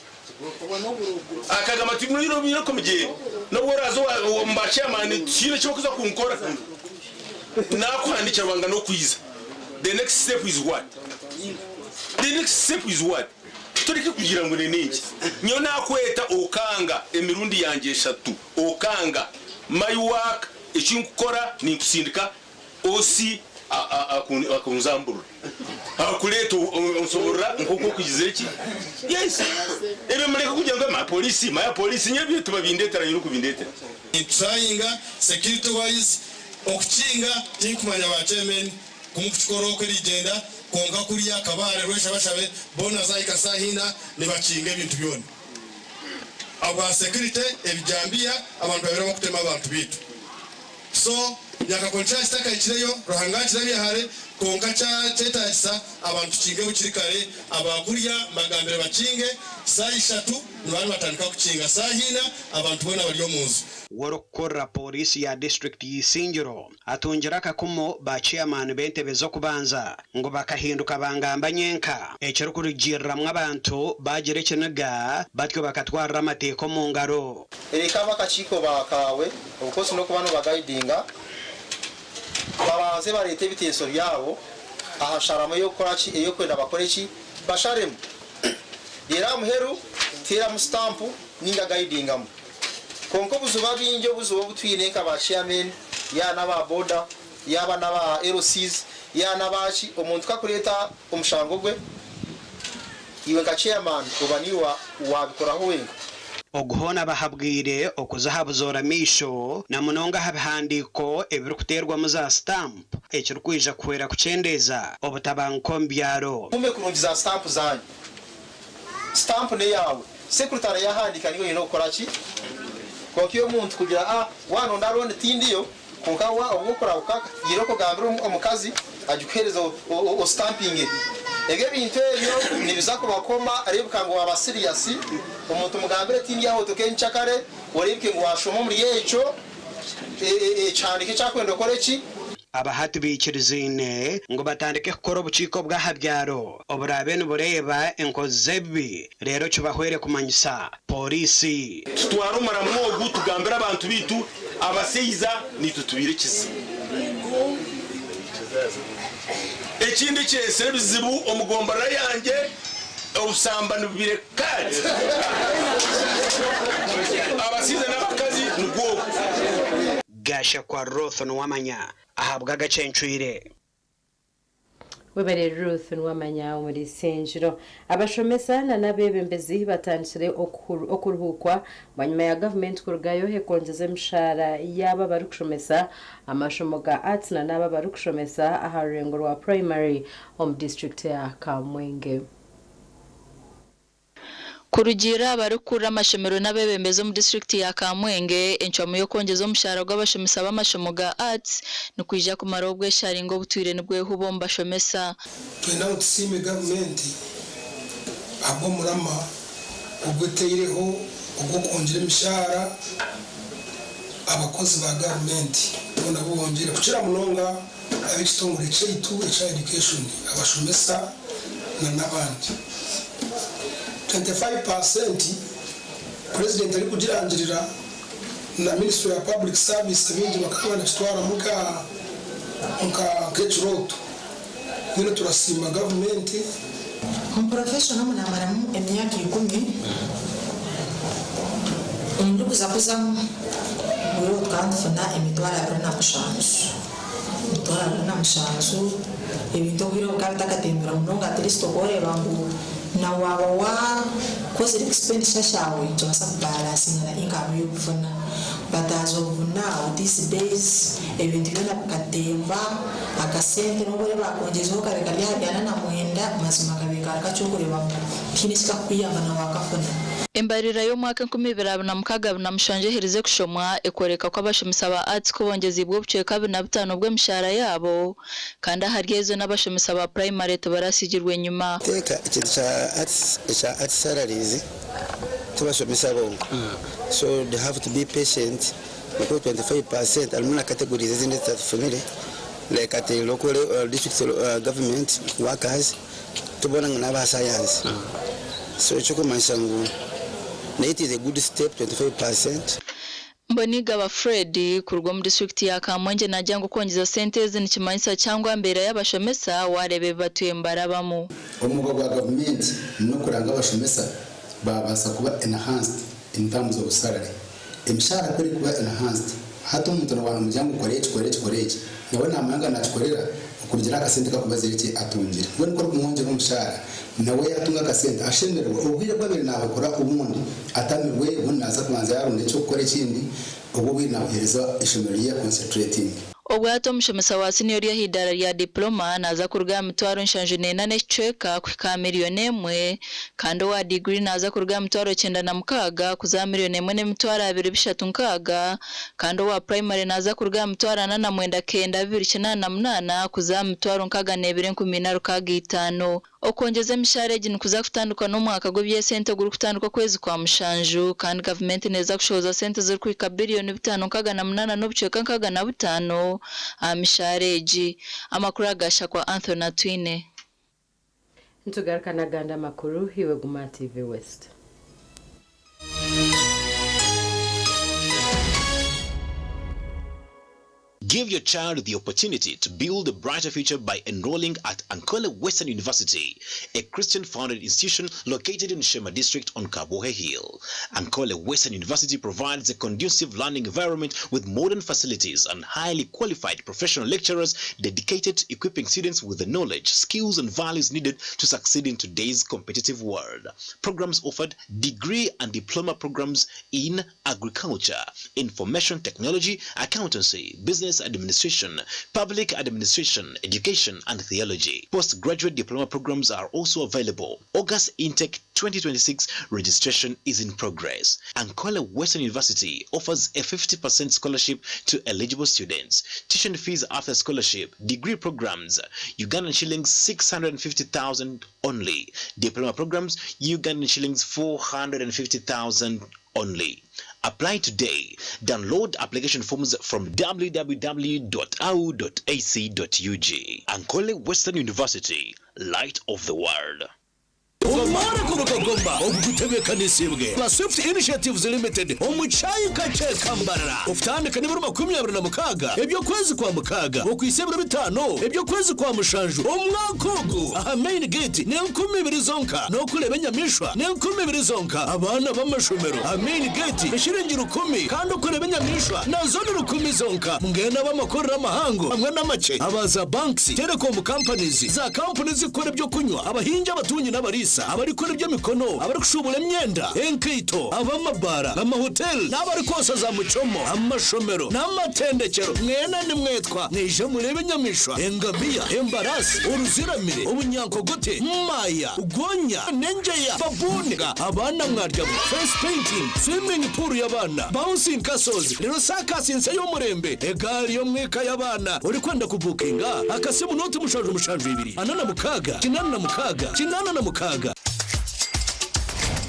Akagamba ati, Mwine omugyere, n'obu oraaze omu ba chairman tihaine eki barikuza kunkora. Naakuhandiikira Ruhanga n'okwiza. The next step is what? The next step is what? Tureke kugira ngu ni n'enki. Nyowe naakweta okanga emirundi yangye eshatu, okanga. My work, eki nkukora ninkusindika OC akunzamburura akureeta onsoborora nk'oku okugizire ki yes ebyo mureke kugira ngu maya police maya police nyowe ebyo tibabindetera nyine okubindetera. Nitutrayinga security wise okukinga tinkumanya ba chairman kumukukikora oku erigyenda kwonka kuriya Kabale Rweshabashabe boona zahika saaha ina nibakinga ebintu byona ahabwa security ebijambiya abantu babaire bakutema abantu beitu. So nyakakoni kyaba kitakahikireyo Ruhanga akirabye hare kwonka kyetagisa abantu tukinge bukiri kare abakurya mbagambire bakinge saaha ishatu nibaba nibatandika kukinga saaha ina abantu boona bari omunju. W'orikukurira Pooriisi ya disiturikiti y'Isingiro atungire akakumu ba ceyamaani b'entebe z'okubanza ngu bakahinduka bangamba nyenka ekirikurugiiriramu abantu baagira ekiniga batyo bakatwarira amateeka omu ngaro. Reka ab'akakiiko ba kaawe obukosi n'okuba nobagaidinga babanze bareete ebiteeso byabo aha nsharamu ey'okukora ki, ey'okwenda bakore ki, basharemu. Reero aha muheru teeramu sitampu ninga gaidingamu. Kwonka obuzibu abingi obuzibu obu twine nka ba chairmen, yaaba n'aba boda, yaaba n'aba LCs, yaaba n'aba ki, omuntu ku akureeta omushango gwe, Iwe nka chairman oba niiwe waabikoraho wenka. Ogu hoona abahabwire okuza aha buzoora maisho na munonga aha bihandiiko ebirikuteerwamu za sitampu ekirikwija kuhwera kukyendeeza obutabanguko omu byaro. Mukuume kurungi za sitampu zaanyu. Sitampu n'eyaawe. Sekuritare yaahandiika niiwe oine okukora ki? Kwonka iwe omuntu kugira a waanonda looni tindiyo, kwonka wa obwo okurahuka gira okugambira omukazi agikuheereze ositampinge. Ebyo ebintu ebyo nibiza kubakoma reebeka ngu waaba siriyasi, omuntu mugambire tindi aho otuuke nkyakare, oreebeke ngu waashoma omuri ekyo ekihandiiko eki arikwenda okore ki? Aba hati baikirizaine ngu batandike kukora obukiiko bw'aha byaro oburaabe nibureeba enkozi z'ebibi reero kibahwere kumanyisa pooriisi. Tutware omuramwa ogu tugambire abantu baitu abasaiza naitwe tubaire ekizibu. Ekindi ekireetsire ebizibu omu gomborora yangye obusambani bubire kati abasaiza n'abakazi nigwo ogu. Gashakwa Ruth Nuwamanya ahabw'agacencwire. Webare Ruth Nuwamanya omuri Isingiro. Abashomesa na n'abebembezi batandikire okuruhuukwa bwanyima ya gavumenti kurugayo ekongyeza emishahara yaabo abarikushomesa amashomo ga Arts na n'abo abarikushomesa aha rurengo rwa Primary omu disiturikiti ya Kamwenge. Kurugiirira aha barikukurira amashomero n'abeebembezi omu disiturikiti ya Kamwenge, encwamu y'okwongyeza omushaara gw'abashomesa b'amashomo ga Arts nikwija kumaraho obwesharingo obutwire nibwehuba omu bashomesa. Twenda ngu tusiime gavumenti ahabw'omurama ogu eteireho ogw'okwongyera emishaara abakozi ba gavumenti boona abu bongyeire kukira munonga ab'ekitongore kyaitu ekya Education, abashomesa na n'abandi. 25 per cent Purezidenti arikugirangirira na Ministry ya Public Service abaingi bakaba banakitwaramu nk'ekirooto. Mbwenu turasiima gavumenti. Omu profession omu namaramu emyaka ikumi, ndikuza kuzamu obwire obwo tukaba nitufuna 27,000, 27,000 ebintu obwire obwo bikaba bitakatembire munonga at least okoreeba ngu na waaba wakozire expenditure yaawe nikibaasa kubalansinga na income ei orikufuna but as of now these days ebintu byona bikatemba. Akasente n'obu orebe baakongyezeho kabe kari aha 49, mazima kabaire kari kakye okureeba ngu tihaine eki kakukuyamba na waakafuna. Embarira y'omwaka 2026 27 eherize kushomwa ekworeka ku abashomesa ba Arts ku bongyeziibwe obucweka 45 bw'emishaara yaabo kandi ahari ezo n'abashomesa ba Primary tibaratsigirwe enyima. Teeka ekintu kya arts ekya arts salaries tibashomesa bonka so they have to be patient. Nikwo 25% harimu na categories ezindi ezitatufunire like at local or district government workers tubona ngu naba science so ekirikumanyisa ngu nayo it is a good step 25%. Mbonigaba Fred, kuruga omu disiturikiti ya Kamwengye naagira ngu okwongyeza sente ezi nikimanyisa kyangwa mbeera y'abashomesa waareeba ebi batwire nibarabamu. Omurimo gwa gavumenti n'okuranga abashomesa baabaasa kuba enhanced in terms of salary. Emishahara ku erikuba enhanced, hati omuntu na waanomugira ngu kora eki, kora eki, kora eki, nawe naamanya ngu naakikorera okurugiirira aha kasente aku akubaziire ki atungire. Mbwenu ku orikumwongyera omushaara, nawe yaatunga akasente ashemererwa. Obwire obu abaire naabukora obundi atamirwe, obundi naaza kubanza yaaronda eky'okukora ekindi, obwo obwire naabuheereza eishomero rye concentrating. Obwo hati omushomesa wa siniya ori aha idaara rya dipuloma naaza kuruga aha 74,000 n'ekicweka kuhika aha 1,000,000 kandi owa diguri naaza kuruga aha 96,000 kuza aha 1,236,000 kandi owa purayimare naaza kuruga aha 449,288 kuza aha 62,465. Okwongyeza emishaara egi nikuza kutandikwa n'omwaka gw'eby'esente ogurikutandika okwezi kwa mushanju kandi gavumenti neeza kushohoza sente zirikuhika biriyoni bitaano nkaaga na munaana n'obucweka 65 aha mishaara egi. Amakuru aga Shakwa Anthony Atwine. Nitugaruka n'agandi amakuru, iwe guma aha TV West. Give your child the opportunity to build a brighter future by enrolling at Ankole Western University, a Christian-founded institution located in Sheema District on Kabwohe Hill. Ankole Western University provides a conducive learning environment with modern facilities and highly qualified professional lecturers dedicated to equipping students with the knowledge, skills, and values needed to succeed in today's competitive world. Programs offered: degree and diploma programs in agriculture, information technology, accountancy, business administration, public administration, education, and theology. Postgraduate diploma programs are also available. August intake 2026 registration is in progress. Ankole Western University offers a 50% scholarship to eligible students. Tuition fees after scholarship, degree programs, Ugandan shillings 650,000 only. Diploma programs, Ugandan shillings 450,000 only. Apply today. Download application forms from www.au.ac.ug. Ankole Western University, light of the world. Omara kurukagomba ogutebeekanisibwe ba Swift Initiatives Limited omu kyayika kye Kambarara okutandika n'ebiro 26 eby'okwezi kwa mukaaga okwisa ebiro 5 eby'okwezi kwa mushanju omwaka ogu aha main gate n'enkumi ibiri zonka n'okureeba enyamaishwa n'enkumi ibiri zonka. Abaana b'amashomero aha main gate eshiringi 1,000 kandi okureeba enyamaishwa nazo ni 1,000 zonka. Mbwenu ab'amakorero amahango hamwe n'amakye, abaza banks, telecom companies, za kampuni zikora ebyokunywa, abahingi, abatungi n'abariisa, abarikora eby'emikono, abarikushubura emyenda, enkaito, ab'amabaara, amahoteli n'abarikwosa za mucomo, amashomero n'amatendekero, mwena nimwetwa mwije murebe enyamaishwa, engamiya, embarasi, oruziramire, obunyankogote, maya, gonya n'enjeya, baboon. Abaana mwaryamu face painting, swimming pool y'abaana, bouncing castles, rero circus nshya y'omurembe, egaari y'omwika y'abaana. Orikwenda kubukinga akasimu 077 46 86 86.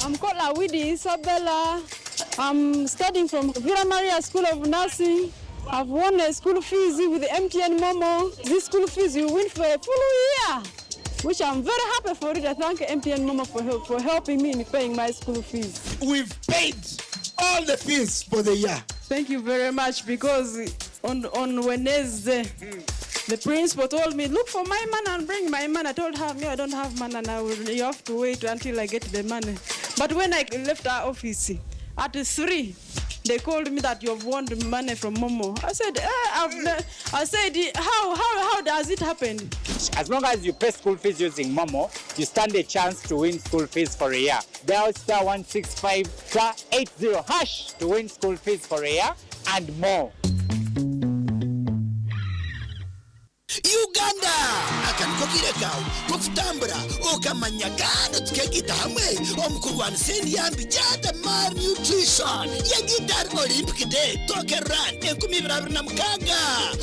I'm called Awidi Isabella. I'm studying from Villa Maria School of Nursing. I've won a school fees with the MTN Momo. This school fees you win for a full year, which I'm very happy for it. I thank MTN Momo for helping me in paying my school fees. We've paid all the fees for the year. Thank you very much because on Wednesday, the principal told me, look for my money and bring my money. I told her, me, I don't have money and you have to wait until I get the money. But when I left our office at 3, they called me that you've won the money from Momo. I said, I said, how does it happen? As long as you pay school fees using Momo, you stand a chance to win school fees for a year. Dial *165 *80# to win school fees for a year and more. Uganda, aka niko kiire kawe kokutambura okamanya kandi tukegita hamwe omu kurwanisa endya mbi jata malnutrition. Yegita Olympic Day Toke Run 2026.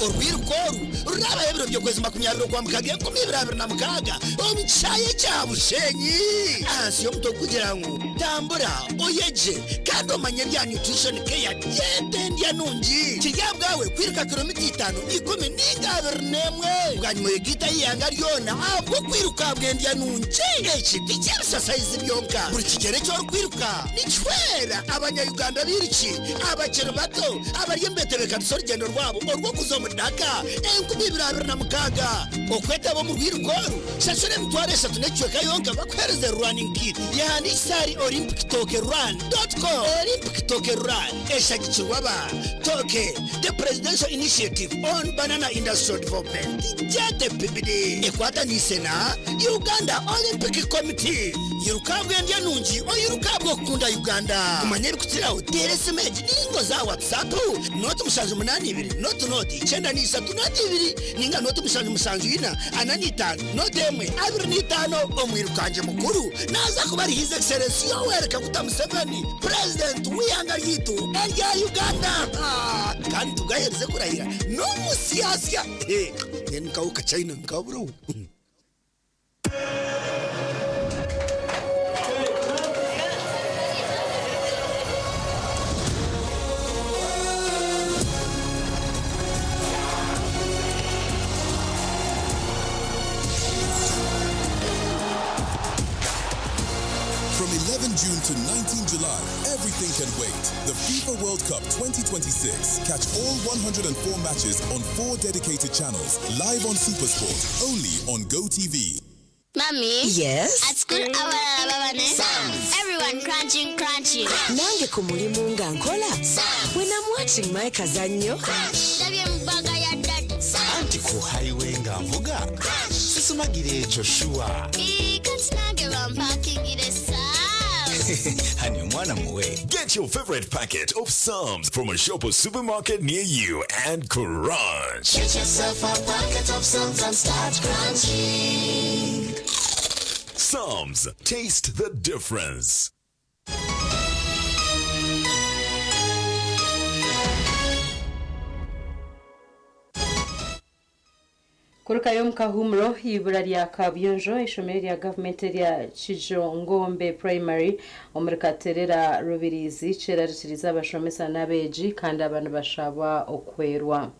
Orwiruka oru rurabaho ebiro by'okwezi 20 okwa mukaaga 2026 omu kishaye kya Bushenyi ahansi y'omuto kugira ngu tambura oyeje kandi omanye ebya nutrition care yete endya nungi kirya bwawe kwiruka kilomita 5, 10 ninga 21 bwanyuma oyegita ihanga ryona ahabwo kwiruka bwendya nungi. Eki tikyebisasaizi byonka, buri kigere ky'orikwiruka nikihwera abanyayuganda biruki abakiri bato abari embetebekaniso orugendo rwabo orw'okuza omu daka 2026. Okwetaba omu rwiruka oru, shashura 3,000.25 yonka bakuhereze running kit. Yahandikisa ahari olympictokerun.com. Olympic Toke Run eshagikirwa ba Toke, the Presidential Initiative on Banana Industrial Development, jete PBD, ekwatanise na Uganda Olympic Committee. Yiruka bwendya nungi, oyiruka bwokukunda Uganda. Kumanya ebikukiraho teera esimu egi ningo za WhatsApp 078 00 93 02 ninga 077 45 01 25. Omwirukanje mukuru naza kuba ari His Excellency Yoweri Kaguta Museveni, president w'ihanga ryitu erya Uganda. Kandi tugahereze kurahira n'omusiyasya nkawuka China nkaburaho. From 11 June to 19 July, Everything can wait. The FIFA World Cup 2026. Catch all 104 matches on four dedicated channels, live on Supersport, only on GoTV. Mommy? Yes? At school, our Everyone crunching, crunching. Nange ku mulimu nga nkola. When I'm watching my kazannyo. Ndabye mu bag ya daddy. Anti ku highway nga nvuga sisumagira ekyo sure. Ii, kati nange bampakingire Sam's. Hani omwana muwe. Get your favorite packet of Psalms from a shop or supermarket near you and crunch. Get yourself a packet of Psalms and start crunching. Psalms, taste the difference. Kurukayo omu kahumuro ibura rya Kabuyonjo eishomero rya gavumenti erya Kijongombe Primary omuri Katerera Rubirizi kyerarikiriza abashomesa n'abeegi kandi aba nibashabwa okuhwerwa.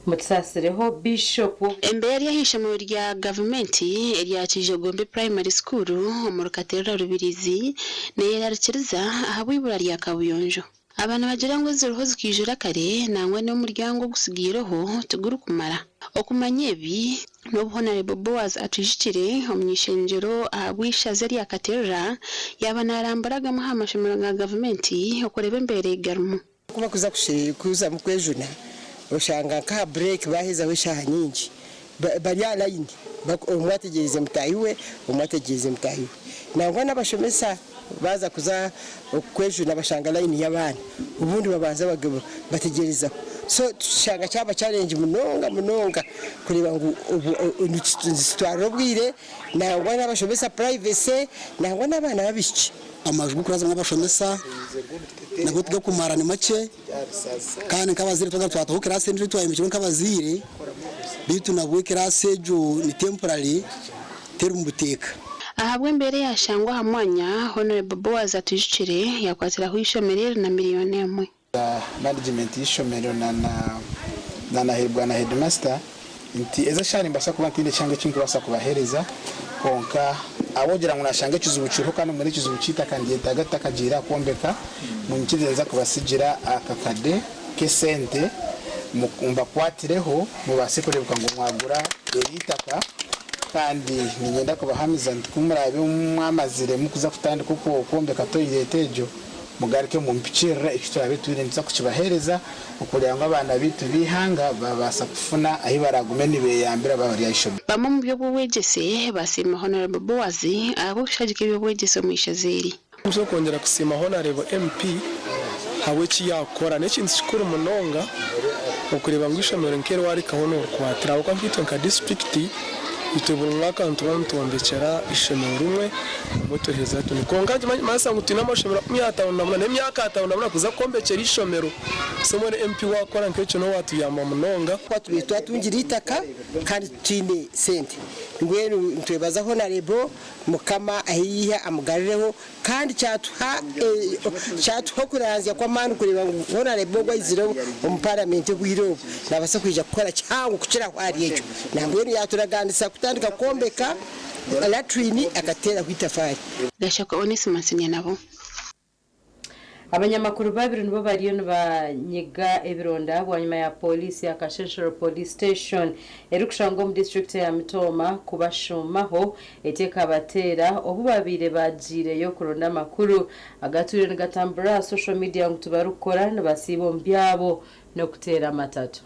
Mutusaasireho Bishop. Embeera eri ah'eishomero rya gavumenti erya Kijogombe Primary School omuri Katerera Rubirizi neyerarikiriza ahabw'eibura rya kabuyonjo. Aba nibagira ngu eziriho zikaijura kare nangwa n'omuryango ogutsigaireho tigurikumara. Okumanya ebi, n'obu Honarebo Boaz Atwijukire omuny'eishengyero ahabw'eishaza erya Katerera yaaba narambura gamwe aha mashomero ga gavumenti okureeba embeera ei garimu. Ku bakuza kuzamu kwejuna oshanga nk'aha bureeki baahezaho eshaaha nyingi bari aha layini omwe ategyereize mutaahi we omwe ategyereize mutaahi we. Nangwa n'abashomesa baaza kuza kwejuna bashanga layini y'abaana obundi babanza bategyerezaho. So tushanga kyaba challenge munonga munonga kureeba ngu nizitwarira obwire nangwa n'abashomesa privacy nangwa n'abaana b'abaishiki. Amaju g'okurazamu abashomesa nago tigakumara ni makye kandi nk'abazaire twagaruka twataho kiraasi endiijo ei twayombekyirwe nk'abazaire beitu nabwo kiraasi egyo ni temporary teri mu buteeka. Ahabw'embeera eyashangwa aha mwanya, Hon. Boaz Atwijukire yakwatiraho eishomero eri na miriyoni emwe. Management y'eishomero na na bwana headmaster nti ezi eshaaha nimbaasa kuba ntaine kihango eki nkubaasa kubaheereza kwonka ahabw'okugira ngu nashanga ekizibu kiriho kandi mbwenu ekizibu ky'eitaka niryetaaga tutakagiire aha kwombeka munyikirize nza kubasigira akakade k'esente mbakwatireho mubaase kureebeka ngu mwagura eri eitaka kandi niinyenda kubahamiza nti ku muraabe mwamazire mukuza kutandika okwombeka toyireeti egyo Mugaruke mumpikirire eki turaabe twine nituza kukibaheereza okureba ngu abaana baitu b'eihanga baabaasa kufuna ahi baraagume nibeeyambira baaba bari aha ishomero. Bamwe omu by'obwobwegyese basiima Honarebo Boaz ahabw'okushagika eby'obwegyese omu ishaza eri. Nituza kwongyera kusiima Honarebo MP ahabw'eki yaakora. N'ekintu kikuru munonga okureeba ngu eishomero nk'eri waarikaho noorikwatira ahabw'okuba nkaitwe nka disiturikiti itwe buri mwaka nituba nitwombekyera eishomero rimwe obumwe tuheza tuni. Kwonka manyisa ngu twine amashomero 58 n'emyaka 58 kuza kwombekyera eishomero. So mbwenu MP waakora nk'ekyo nooba waatuyamba munonga. Tubaire twatungire eitaka kandi tutaine sente mbwenu nitwebaza Honarebo Mukama ahi yiha amugarireho Kandi kyatuha kyatuha okuranzya kw'amaani kureeba ngu Honarebo ogu aizire omu Paramenti obwire obu naabaasa kwija kukora kihango kukiraho ahari ekyo. Nambwenu yaaturagaanisa kutandika kwombeka latrine akateeraho itafaari. Gashakwa Onesmus Nyanabo. Abanyamakuru babiri nibo bariyo nibanyiga ebironda bwanyima ya Pooriisi ya Kashenshero Police Station erikushangwa omu disiturikiti eya Mitooma kubashuumaho etyo ekabateera obu babaire bagiireyo kuronda amakuru agatwire nigatamburira aha social media ngu tibarikukora nibasiiba omu byabo n'okuteera amatatu.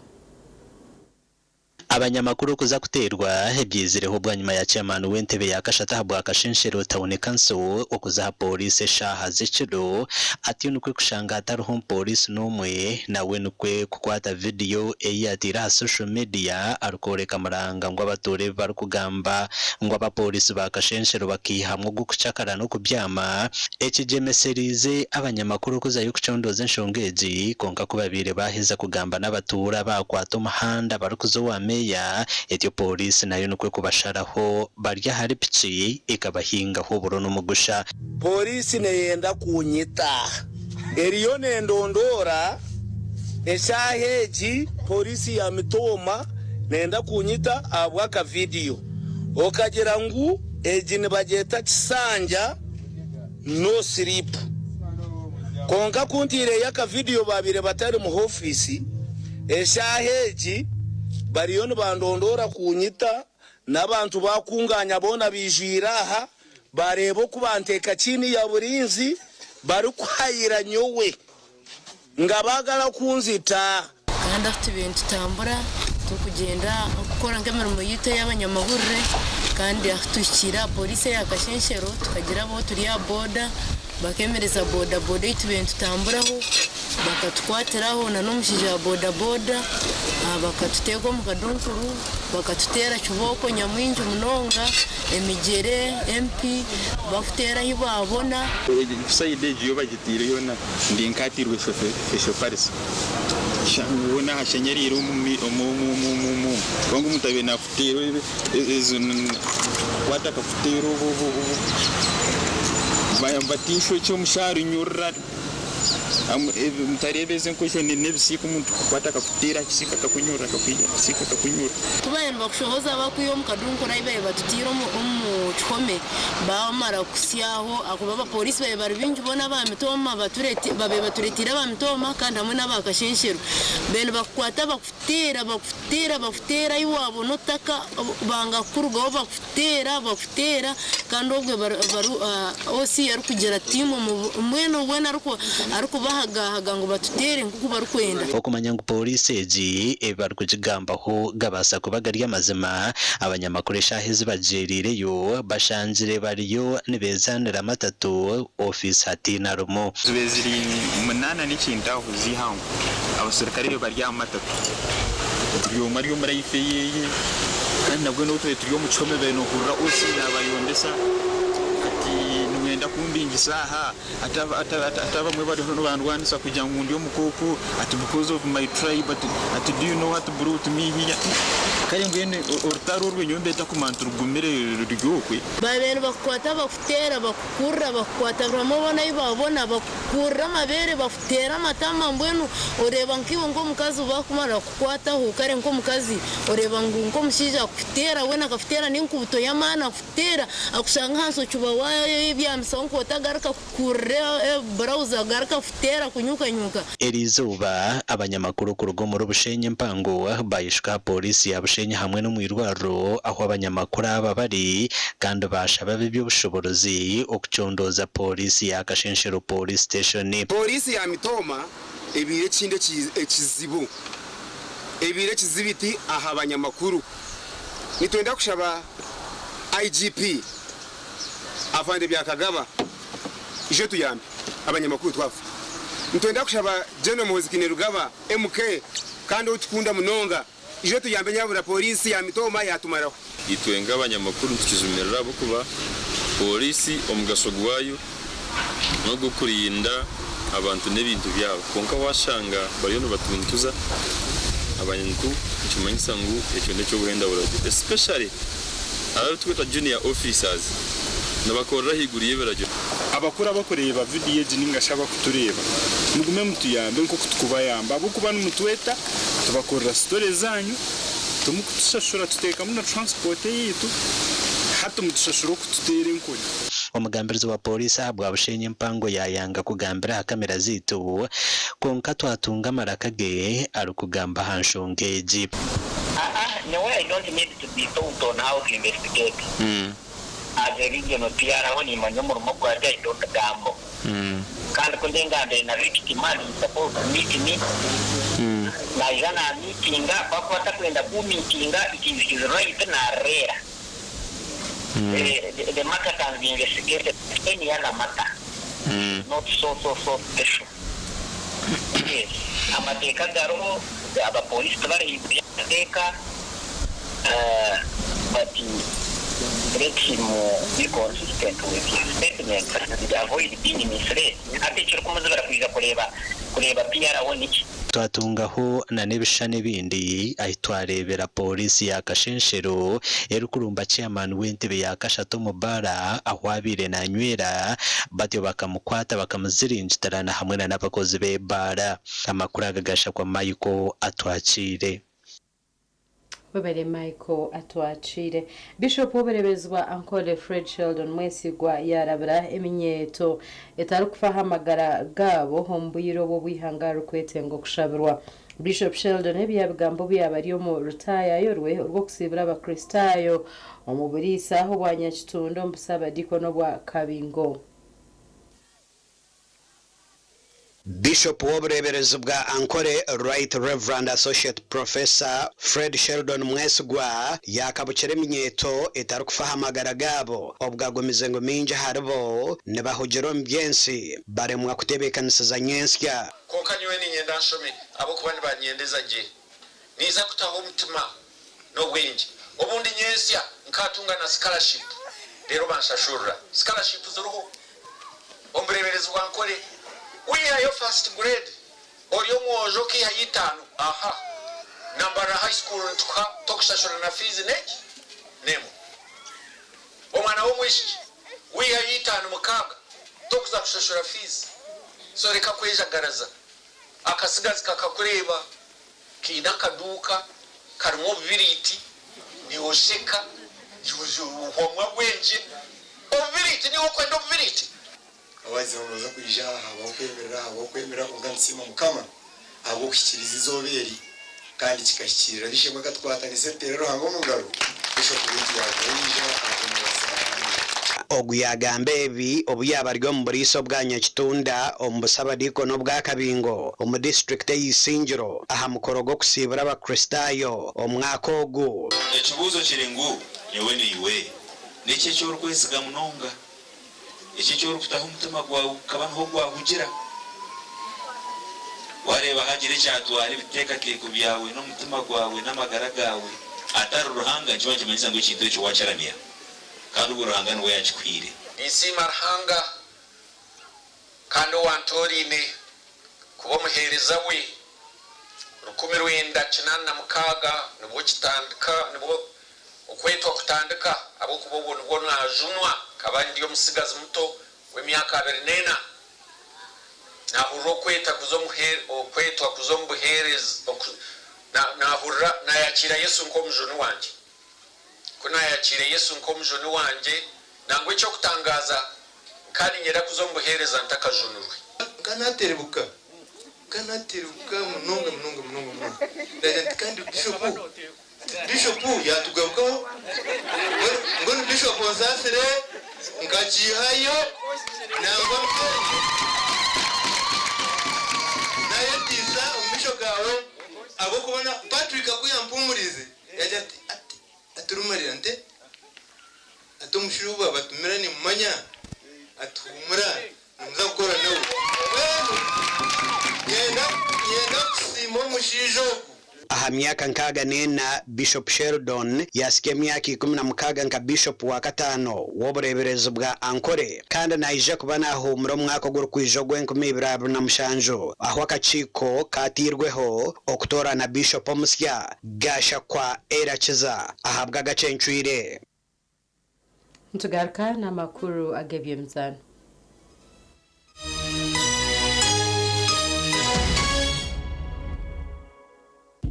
Abanyamakuru kuza kuteerwa ebyaizireho bwanyima ya Chairman w'entebe ya kashatu ahabwa Kashenshero Town Council okuza aha pooriisi eshaaha z'ekiro atyo nikwo kushanga hatariho omupooriisi n'omwe nawe nikwo kukwata vidiyo ei yateire aha social media arikworeka muranga ngu abatuura ebi barikugamba ngu abapooriisi ba Kashenshero bakaihamu ogw'okucakara n'okubyama Ekigyemesereize abanyamakuru kuzayo kucondooza enshonga egi kwonka ku babaire baaheza kugamba n'abatuura baakwata omuhanda barikuza owa meeya etyo pooriisi nayo nikwo kubasharaho bari ahari piki ekabahingaho oburo n'omugusha. Pooriisi neyenda kunyita. Eriyo nendondoora. Eshaaha egi Pooriisi ya Mitooma Nenda kunyita ahabw'aka vidiyo okagira ngu egi nibagyeta kisanja no sleep. Kwonka ku ntaireyo aka vidiyo babaire batari mu hofiisi, eshaaha egi bariyo nibandondoora kunyita n'abantu bakunganya boona baijwire aha bareeba oku banteeka chini ya burinzi barikuhayira nyowe. Nga baagala kunzita. Kandi ahu tubaire nitutambura turikugyenda kukora nk'emirimo yaitu ey'abanyamahurire kandi ahu tuhikiire aha pooriisi eya Kashenshero tukagira abu turi aha boda bakemereza boda boda ei tubaire nitutamburaho bakatukwatiraho na n'omushaija wa boda boda bakatuteega omu kaduukuru bakatuteera kibooko nyamwingi munonga emigyere, empi bakuteera ahu baabona. Sayidi egi yo bagitiire yoona ndi nk'ateirwe facial palsy. Hoona hashenyereire omu omu omu omu omu omu kubanga omuntu abaire naakuteera ezo kukwata akakuteera obu obu obu bati eishokye omushaho rinyurura. Mutareeba ezi enkojo n'ebisiika omuntu kukwata akakuteera aha kisiika akakunyurura akakwiha aha kisiika akakunyurura. Ku baabaire nibakushohoza bakwiha omu kadunkuru ahu baabaire batutaire omu kihome, baamara kukusyaho ahakuba abapooriisi baabaire bari baingi boona aba mitooma baabaire batureeteire aba mitooma kandi hamwe n'aba kashenshero. Baabaire nibakukwata bakuteera bakuteera bakuteera ahi waabona otaka banga kukurugaho bakuteera bakuteera kandi obwe bari OC arikugira tiimu mbwenu weena arikubahagahaga ngu batuteere nk'oku barikwenda. Okumanya ngu pooriisi egi ebi barikugigambaho gabaasa kuba gari amazima, abanyamakuru eshaaha ezi bagyereireyo bashangire bariyo nibeezaanira matatu ofiisi hataine arimu. Zibe ziri munaana n'ekintu aho z'eihangwe. Abaserukare bari aha matatu. Buri omwe ari omu life eyeye kandi nabwo n'obu turabe turi omu kihome baine nohurira OC yabayondesa ati nimwenda kumbingisa aha ati ati abamwe bariho nibandwanisa kugira ngu ndi omukooko ati because of my tribe ati ati do you know what brought me here kare mbwenu orutaro orwo nyowe mbeeta kumanya nti rugumire ruri okwe. Babaire nibakukwata bakuteera bakukurura bakukwata buri hamwe hoona ahu babona bakukurura amabeere Teera amatama mbwenu oreeba nk'iwe nk'omukazi bakumara kukukwataho kare nk'omukazi oreeba ngu nk'omushaija akuteera weena akakuteera n'enkubuto y'amaani akuteera akushanga ahansi ocuba wayebyamisaho nk'oti agaruka akukurura burawuzi agaruka akuteera akunyukanyuka. Eriizooba, abanyamakuru kuruga omuri Bushenyi empango baayeshuka aha pooriisi ya Bushenyi hamwe n'omu irwariro ahu abanyamakuru aba bari kandi baashaba ab'eby'obushoboorozi okucondooza pooriisi ya Kashenshero Police Station. Pooriisi ya Mitooma ebaire ekindi ekizibu, ebaire ekizibiti aha banyamakuru. Nitwenda kushaba IGP Afande Byakagaba ije otuyambe abanyamakuru twafa. Nitwenda kushaba General Muhoozi Kainerugaba, MK, kandi ou tukunda munonga Ija otuyambe nyabura police ya mitooma yatumaraho. Itwe nk'abanyamakuru nitukijumirira ahabw'okuba pooriisi omugasho gwayo n'ogw'okurinda abantu n'ebintu byabo kwonka waashanga bariyo nibatuntuza abantu nikimanyisa ngu ekyo n'eky'obuhenda buragiro especially abu turikweta junior officers nibakorera ahaiguru y'ebiragiro. Abakuru abakureeba vidiyo egi ninga shi abakutureeba, mugume mutuyambe nk'oku tukubayamba ahabw'okuba nimutweta tubakorera sitore zaanyu, timukutushashura tuteekamu na transport eyaitu, hati mutushashura okututeera enkoni. Omugambirizi wa Pooriisi ahabwa Bushenyi empango yaayanga kugambira aha kamera zaitu kwonka twatunga amaraka ge arikugamba aha nshonga egi. Aa nyowe I don't need to be taught on how to investigate as a regional PRO nimanya omurimo gwangye I don't gamble kandi ku ndengambire na victim and he supposed to meet me naija na meetinga ku akuba atakwenda ku meetinga it is his right nareera the, the matter can be investigated any other matter not so so so special yes amateeka gariho abapolisi tibari haiguru y'amateeka but let him be consistent with his statements and avoid being misled. Hati ekirikumuzibira kwija kureeba kureeba PRO niki? Twatungaho na n'ebishushani ebindi ahi twareebera Pooriisi ya Kashenshero erikurumba Chairman w'entebe ya kashatu omu baara ahu abaire nanywera batyo bakamukwata bakamuziringitirana hamwe na n'abakozi b'ebaara. Amakuru aga gashakwa Michael Atwakiire. Webale Michael Atwakiire. Bishop w'obureebezi bwa Ankole Fred Sheldon Mwesigwa yaarabura eminyeeto etarikufa aha magara gaabo omu bwire obu obw'eihanga ririkwetenga okushabirwa. Bishop Sheldon ebi yaabigamba obu yaaba ari omu rutaayaayo rwe orw'okusiibura abakristaayo omu buriisa obwa Nyakitunda omu Busaabadiikoni obwa Kabingo. Bishop w'obureeberezi bwa Ankole, Right Rev. Associate Professor Fred Sheldon Mwesigwa yaakabukira eminyeeto etarikufa aha magara gaabo obwo agumize ngu mingi aharibo nibahugira omu by'ensi baremwa kutebeekanisiza nyentsya. Kwonka nyowe niinyenda nshome ahabw'okuba nibanyendeza gye. Ninza kutaho omutima n'obwengye. Obundi nyentsya nkaatunga na sikarashipu reero banshashurira. Sikarashipu ziriho omu bureeberezi bwa Nkore. Wiihayo fasiti gureedi ori omwojo okaihayo itaano, aha na Mbarara High School nitukuha tokushashura na fiizi n'egi n'emwe. Omwana w'omwishiki wiihayo itaano mukaaga tokuza kushashura fiizi. So reka kwejagaraza. Akatsigazi kakakureeba Kaine akaduuka karimu obubiriiti, niiwe osheka, ohwamu obwengye. Obubiriiti, niiwe okwenda obubiriiti? Abagize ngu noza kwija aha habaho okwemerera habaho okwemerera kwonka nitusiima Mukama ahabw'okuhikiriza eizooba eri kandi kikahikiirira Bishop akatukwatanisa tuteere Ruhanga omu ngaro Bishop waitu yaija ahabw'embabazi za Ruhanga. Ogu yaagamba ebi obu yaaba ari omu buriisa obwa Nyakitunda omu Busabadiikoni obwa Kabingo omu disiturikiti eya Isingiro aha mukoro gw'okusiibura Abakristaayo omwaka ogu. Ekibuuzo kiri ngu, nyowe naiwe, niki eki orikwesiga munonga? Eki eki orikutaho omutima gwawe gukaba niho gwahugira? Waareeba haagira ekyatwara ebiteekateeko byawe n'omutima gwawe n'amagara gaawe atari Ruhanga, nikiba nikimanyisa ngu ekintu ekyo waakiramya. Kandi obwo Ruhanga niwe yaakikuhaire. Ninsiima Ruhanga kandi owantooraine kuba omuheereza we 1986 nibwo kitandika nibwo okwetwa kutandika ahabw'okuba obwo nibwo naajunwa nkaba ndi omutsigazi muto w'emyaka abiri n'ena naahurira okweta kuza omu okwetwa kuza omu buheereza naahurira naayakiira Yesu nk'omujuni wangye. Ku naayakiire Yesu nk'Omujuni wangye, nangwa eky'okutangaaza, nkaba niinyenda kuza omu buheereza ntakajunirwe. Nkanaterebuka, nkanaterebuka munonga munonga munonga munonga. Nagira nti kandi bishopu, bishopu yatugarukaho, mbwenu bishopu onsaasire nkakiihayo nangwa mbwenu nayetiisa omu maisho gaawe ahabw'okuba na Patrick ku yampuumuriize Yaagira ati, Ati, ati Rumarira nte? Ati omushuuba batumira nimumanya? Ati huumura nimuza kukora nawe. Mbwenu nyenda, nyenda kusiima omushaija ogu. Aha myaka 64, Bishop Sheldon yaasika emyaka 16 nka Bishop wa kataano w'obureeberezi bwa Ankole kandi naija kuba naahuumura omwaka ogurikwija ogw'enkumi ibiri abiri na mushanju ahu akakiiko kaatairweho okutoorana Bishop omusya. Gashakwa Erakiza ahabw'agacencwire. Nitugaruka n'amakuru ag'eby'emizaano.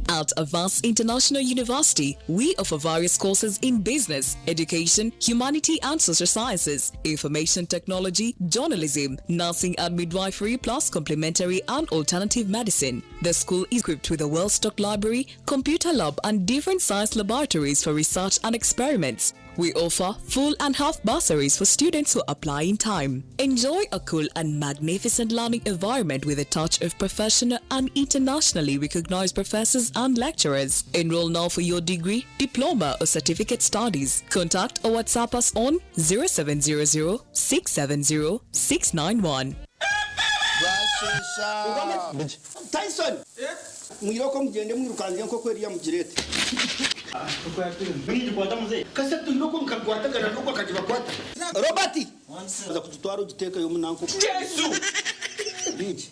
At Avance International University, we offer various courses in business, education, humanity and social sciences, information technology, journalism, nursing and midwifery, plus complementary and alternative medicine. The school is equipped with a well-stocked library, computer lab and different science laboratories for research and experiments. We offer full and half bursaries for students who apply in time. Enjoy a cool and magnificent learning environment with a touch of professional and internationally recognized professors and lecturers. Enroll now for your degree, diploma or certificate studies. Contact or WhatsApp us on 0700 670 691. Tyson! Mwirooko mugyende mwirukanzye enkoko eriya mugireete. Kasatu iroko mukakwatagana n'ogwo akagibakwata. Robert! Oza kugitwara ogiteekeyo omu nanka. Yesu! Bingi.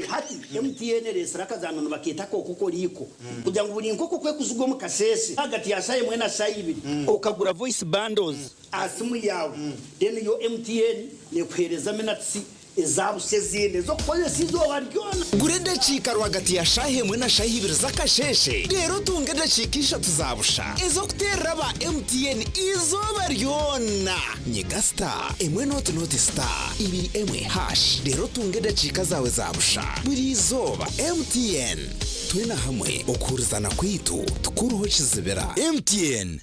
Hati MTN ereetsire akazaano nibakeeta ak'okoko riiko kugira ngu buri nkoko ku erikuzigwa omu kasheeshe ahagati ya shaaha emwe na shaaha ibiri okagura voice bundles aha simu yaawe then yo MTN neekuheereza minutes Eza busha ezindi ez'okukozesa eizooba ryona. Gura edakiika rwagati ya shaaha emwe na shaaha ibiri z'akasheeshe reero otunge edakiika ishatu za busha ez'okuteerera aba MTN eizooba ryona. Nyiga star emwe nooti nooti star ibiri emwe hash reero otunge edakiika zaawe za busha buri izooba. MTN, twena hamwe okuhurizana kwaitu tikuruho kizibira. MTN.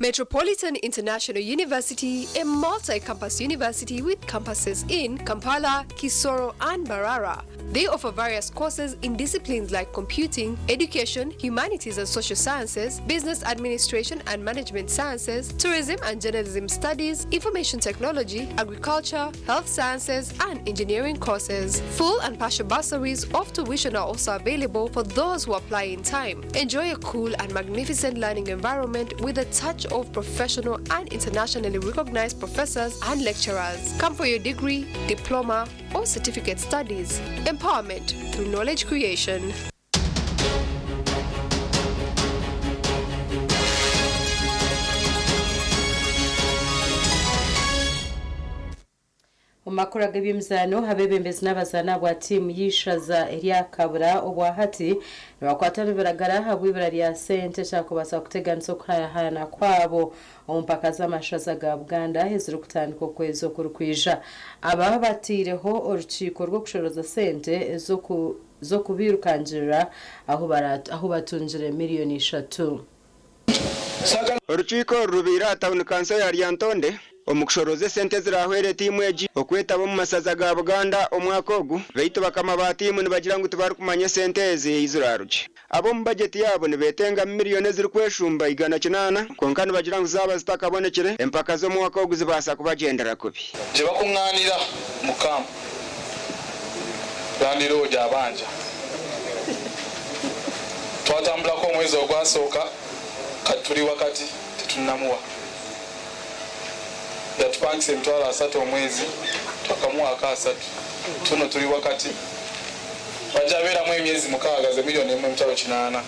Metropolitan International University, a multi-campus university with campuses in Kampala, Kisoro, and Mbarara. They offer various courses in disciplines like computing, education, humanities and social sciences, business administration and management sciences, tourism and journalism studies, information technology, agriculture, health sciences, and engineering courses. Full and partial bursaries of tuition are also available for those who apply in time. Enjoy a cool and magnificent learning environment with a touch of professional and internationally recognized professors and lecturers. Come for your degree, diploma, or certificate studies. Empowerment through knowledge creation. Omu makuru ag'eby'emizaano, abeebembezi n'abazaani abwa tiimu y'eishaza erya Kabura obwahati nibakwata nibiragara ahabw'eibura rya sente ekyakubaasa kuteganisa okuhayahayana kwabo omu mpaka z'amashaza ga Buganda ezirikutandika okwezi okurikwija. Aba bateireho orukiiko rw'okushoroza sente z'okubairukangirira ahu batungire miriyoni ishatu. Orukiiko oru rubaire aha tauni kanso ya Lyantonde omu kushorooza esente ezirahwere tiimu egi okwetaba omu masaza ga Buganda omwaka ogu beitu bakama ba tiimu nibagira ngu tibarikumanya esente ezi ei zirarugye. Ab'omu bajeti yaabo nibetengamu miriyoni ezirikweshumba 800 kwonka nibagira ngu zaaba zitakabonekire empaka z'omwaka ogu zibaasa kubagyendera kubi. Gye bakungaanira mu kampu, landiroodi abanja. Twatambulako omwezi ogwasooka kati tuli wakati tetunnamuwa. Yatupangisa 300,000 omwezi twakamuwaako 300 tuno tuli wakati wajja abeeramu emyezi 6 ze 1,800,000.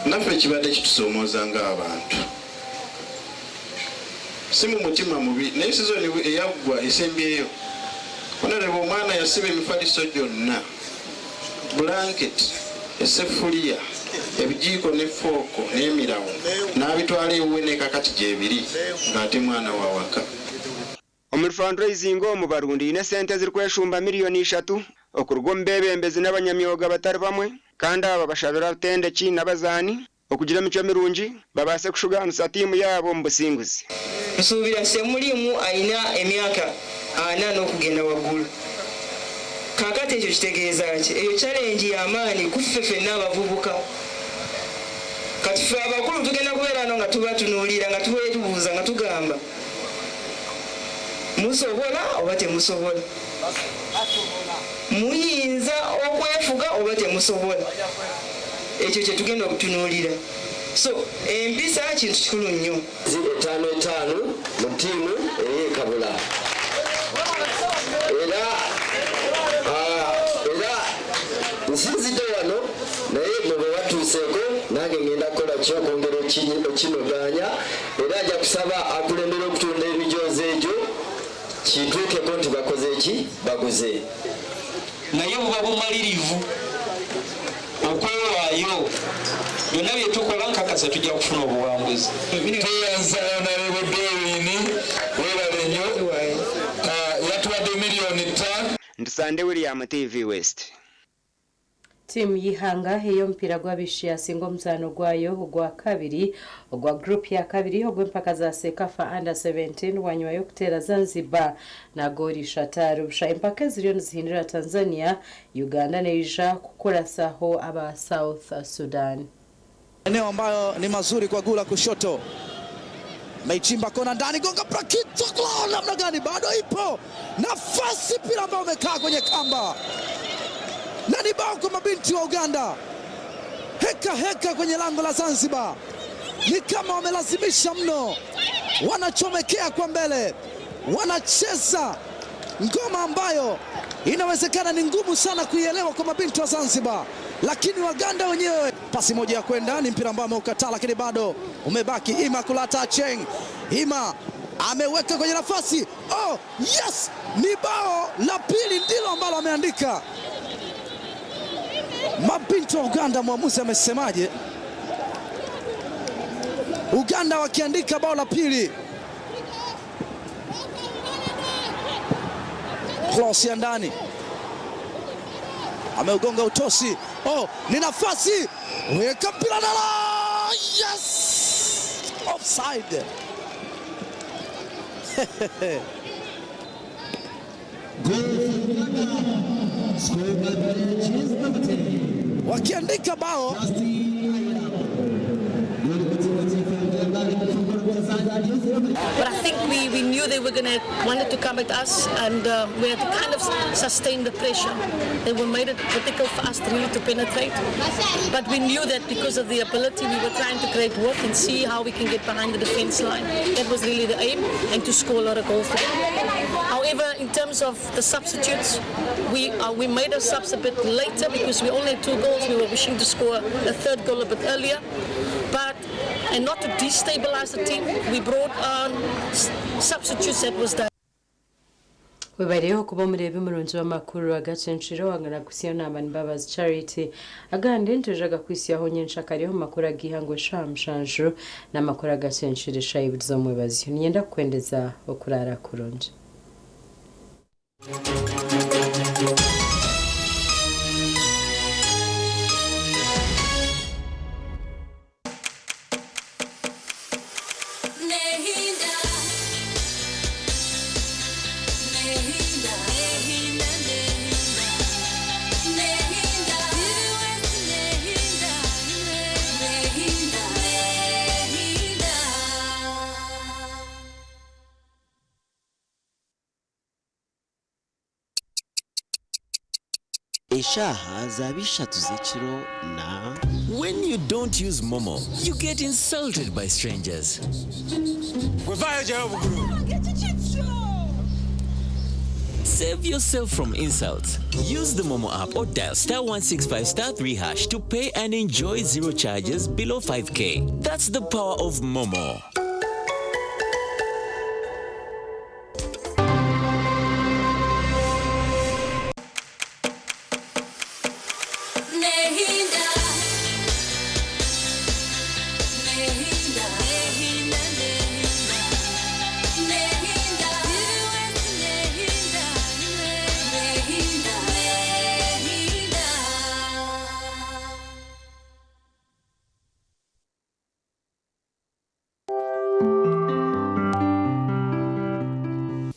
Naffe kibadde kitusoomooza ng'abantu, si mu mutima mubi naye sizoni eyaggwa esembyeyo Honorable omwana yasiba emifaliso gyonna, bulanketi, esseffuliya, ebijiiko ne ffooko n'emirawo n'abitwala ewuwe ne kakati gyebiri ng'ate mwana wa waka. Omuri fundraising omu barundaine esente ezirikweshumba 3 miriyoni okuruga omu beebembezi n'abanyamyoga batari bamwe kandi aba bashabire abatendeki n'abazaani okugira emicwe mirungi babaase kushugaanisa tiimu yaabo omu businguzi. Nsuubira Ssemulimu alina emyaka ana n'okugenda waggulu. Kaakati ekyo kitegeeza ki? Eyo challenge ya maanyi ku ffe ffenna abavubuka. Kati ffe abakulu tugenda kubeera wano nga tubatunuulira nga twebuuza nga tugamba musobola oba temusobola? Muyinza okwefuga oba temusobola? Ekyo kye tugenda okutunuulira. So empisa kintu kikulu nnyo. Etaano etaano mu ttiimu ey'e Kabula era era nsinzidde wano naye mwe bwe batuuseeko nange ngenda kukola ki okwongera okinogaanya era ajja kusaba akulembera okutunda emijoozi egyo kituukeko nti bakoze eki baguze. Naye buba bumalirivu okwewaayo byonna bye tukola nkakasa tujja kufuna obuwanguzi. Tweyanza Honorable Doreen, webale nnyo. Yatuwadde 5 miliyoni. Ntisande William, TV West. Tiimu y'ihanga ey'omupiira gw'abaishiki yasinga omuzaano gwayo ogwa kabiri ogwa group ya kabiri ogw'empaka za CECAFA Under 17 bwanyuma y'okuteera Zanzibar na gooli ishatu ahari busha. Empaka eziriyo nizihindura Tanzania, Uganda neija kukurasaho aba South Sudan. Eneo ambayo ni mazuri kwa gula kushoto, ameichimba kona ndani, gonga prakito, gol! Namna gani, bado ipo nafasi, mpira ambao umekaa kwenye kamba na ni bao kwa mabinti wa Uganda. Heka heka kwenye lango la Zanzibar, ni kama wamelazimisha mno, wanachomekea kwa mbele, wanacheza ngoma ambayo inawezekana ni ngumu sana kuielewa kwa mabinti wa Zanzibar, lakini Waganda wenyewe, pasi moja ya kwenda ni mpira ambao ameukataa, lakini bado umebaki. Imakulata Acheng, Ima ameweka kwenye nafasi. Oh, yes, ni bao la pili ndilo ambalo ameandika mabinti wa Uganda. Mwamuzi amesemaje? Uganda wakiandika bao la pili. Cross ya ndani ameugonga utosi. Oh, ni nafasi, weka mpira dala, yes, offside. Wakiandika bao But I think we, we knew they were going to wanted to come at us, and we had to kind of sustain the pressure. They were made it difficult for us to really to penetrate. But we knew that because of the ability, we were trying to create width and see how we can get behind the defense line. That was really the aim, and to score a lot of goals. However, in terms of the substitutes, we we made our subs a bit later because we only had two goals. We were wishing to score a third goal a bit earlier, but and not to destabilize the team, we brought on substitutes that was done. Webareho kuba omureebi murungi w'amakuru agacencire wangana kusiyo namba Mbabazi Charity agandi nitujaga kwisyaho nyenshakare omu makuru ag'ihangwe eshaaha mushanju n'amakuru agacencire eshaaha ibiri z'omwebazyo. Niinyenda kukwendeza okuraara kurungi. Nehinda, Nehinda, Nehinda, Nehinda, Nehinda, Nehinda, Nehinda. Eshaaha zaaba ishatu z'ekiro na When you don't use Momo, you get insulted by strangers. Save yourself from insults. Use the Momo app or dial star 165 star 3 hash to pay and enjoy zero charges below 5k. That's the power of Momo. Nehinda, Nehinda, Nehinda, Nehinda, Nehinda, Nehinda, Nehinda.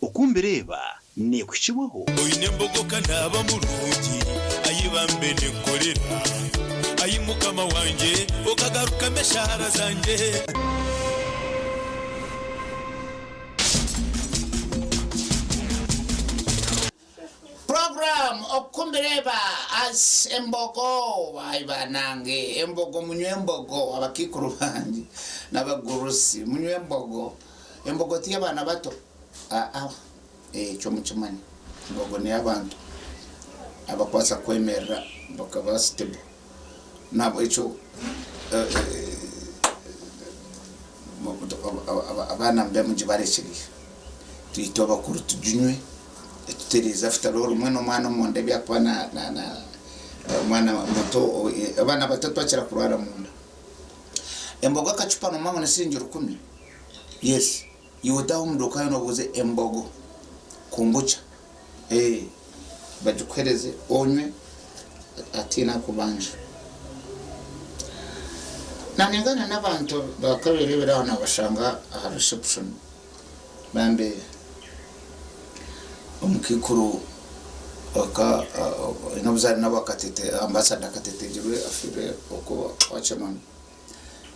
Okumbireeba neekuhikibwaho. Oine embogo kanaaba murungi ayibambe nekorera ayi mukama wanje okagarukamo eshahara zanje. Program Okumbireba as Embogo. Ai banange, Embogo, munywe embogo, abakikuru banje n'abagurusi munywe embogo. Embogo ti abaana bato. Ah, ah. Ekyo mukimanyi, embogo ni abantu abakwasa kwemerera bakaba stable nabo ekyo abaana mbe mugibarekeriye tuyite abakuru tuginywe tutereeza after all omwana omwana omunda ebyakuba na, na, na omwana muto, abaana bato twakira kurwara munda. Embogo akacupa nomwangu ne siringi 10. Yes, iwe otaha omu duuka yoona obuuze embogo kombucha, bagikuhereze onywe atiina akubanja. Naningana n'abantu bakaberebera aho nabashanga aha reception bambe omukikuru aka n'obuzaare nabo akatete ambassador akatetegirwe afire oko wachemani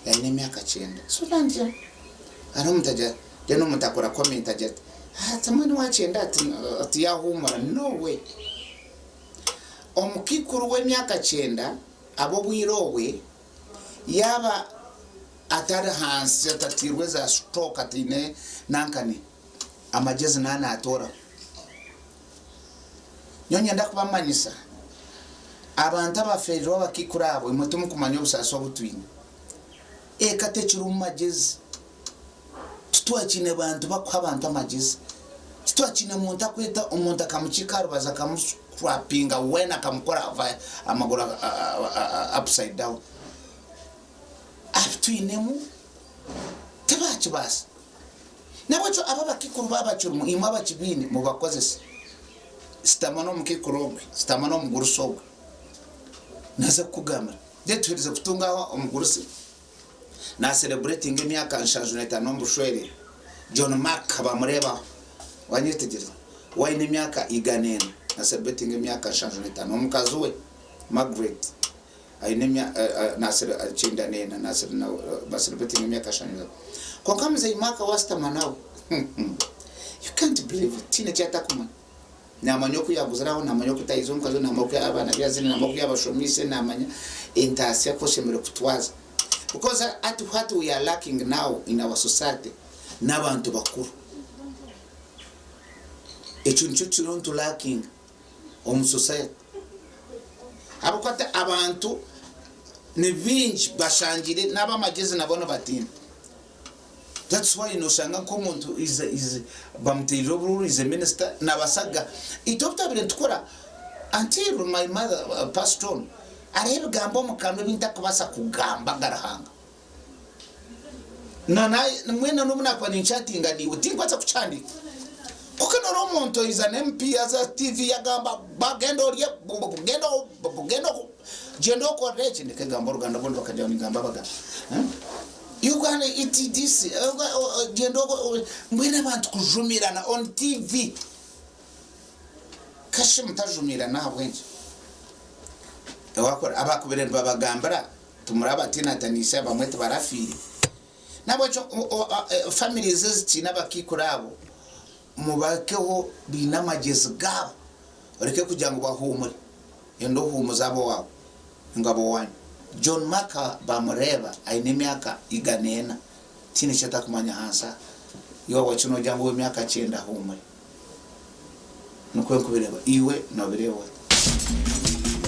yaine emyaka 9. So nandya hariho omuntu agira then omuntu akora comment agira ati ati mwene wa 9 ati ati yahumura. No way. Omukikuru w'emyaka 9 ab'obwire obwe yaba atari hansi atatirwe za stroke atine nankani amagezi nana atora. Nyonyenda kubamanyisa abantu abaferirwe abakikuru abo imwe tumukumanya obusaasi obutwine eka tekiri omu magezi. Titwakiine bantu bakuha abantu amagyezi. Titwakiine muntu akweta omuntu akamukiika aha rubaju akamuswapinga weena akamukora amaguru upside down. Abu twinemu tibakibaasa. Nahabwekyo abo abakikuru baaba bakirimu, imwe abakibaine mubakozese. Sitama n'omukikuru ogwe, sitama n'omugurusi ogwe, naaza kukugambira. Then tuherize kutunga aho omugurusi na celebratinga emyaka 75 omu bushwere, John Mark bamureebaho, wanyetegyereza? We aine emyaka 104 na celebratinga emyaka 75, omukazi we Margaret aine emya na 94 na ba celebratinga emyaka 75. Kwonka Mzei Mark wasitama nawe, you can't believe it, tihaine eki atakumanya. Naamanya oku yaaguzire aho, naamanya oku yaahize omukazi we, naamanya oku abaana be yaazaire, naamanya oku yaabashomiise, naamanya entaasya oku oshemereire kutwaza. Because at what we are lacking now in our society n'abantu bakuru. Ekyo nikyo kiriho nitulakinga omu society. Ahabw'okuba hati abantu ni baingi bashangire n'ab'amagyezi nabo nibatiina. That's why noshanga nk'omuntu is is bamuteirire oburuuru is a minister nabasaga. Itwe obu twabire nitukura until my mother passed on hariho ebigambo omu kanwa ebi ntakubaasa kugamba aga Ruhanga. Na na mbwenu n'obu nakuba ninchatinga naiwe tinkubaasa kukihandiika. Kwonka noreeba omuntu is an MP aza aha TV agamba genda orye genda genda gyenda okore eki ndeke kugamba oruganda obundi bakagira ngu ningamba abaganda. Uganda it this gyenda mbwenu abantu kujumirana on TV kashi mutajumirana ahabw'enki abakubire nibabagambira timurabatinataniise abamwe tibarafiire nahabwekyo families ezikiine abakaikuru abo mubakeho baine amagyezi gaabo oreke kugira ngu bahuumure enda ohuumuze ab'owaawe. Ngu ab'owaanyu. John Maka bamureeba aine emyaka 104 tihaine eki atakumanya ahansi aha. Iwe waakyo noogira ngu ow'emyaka kyenda ahuumure. Nikwo nkubireeba. Iwe noobireeba ota?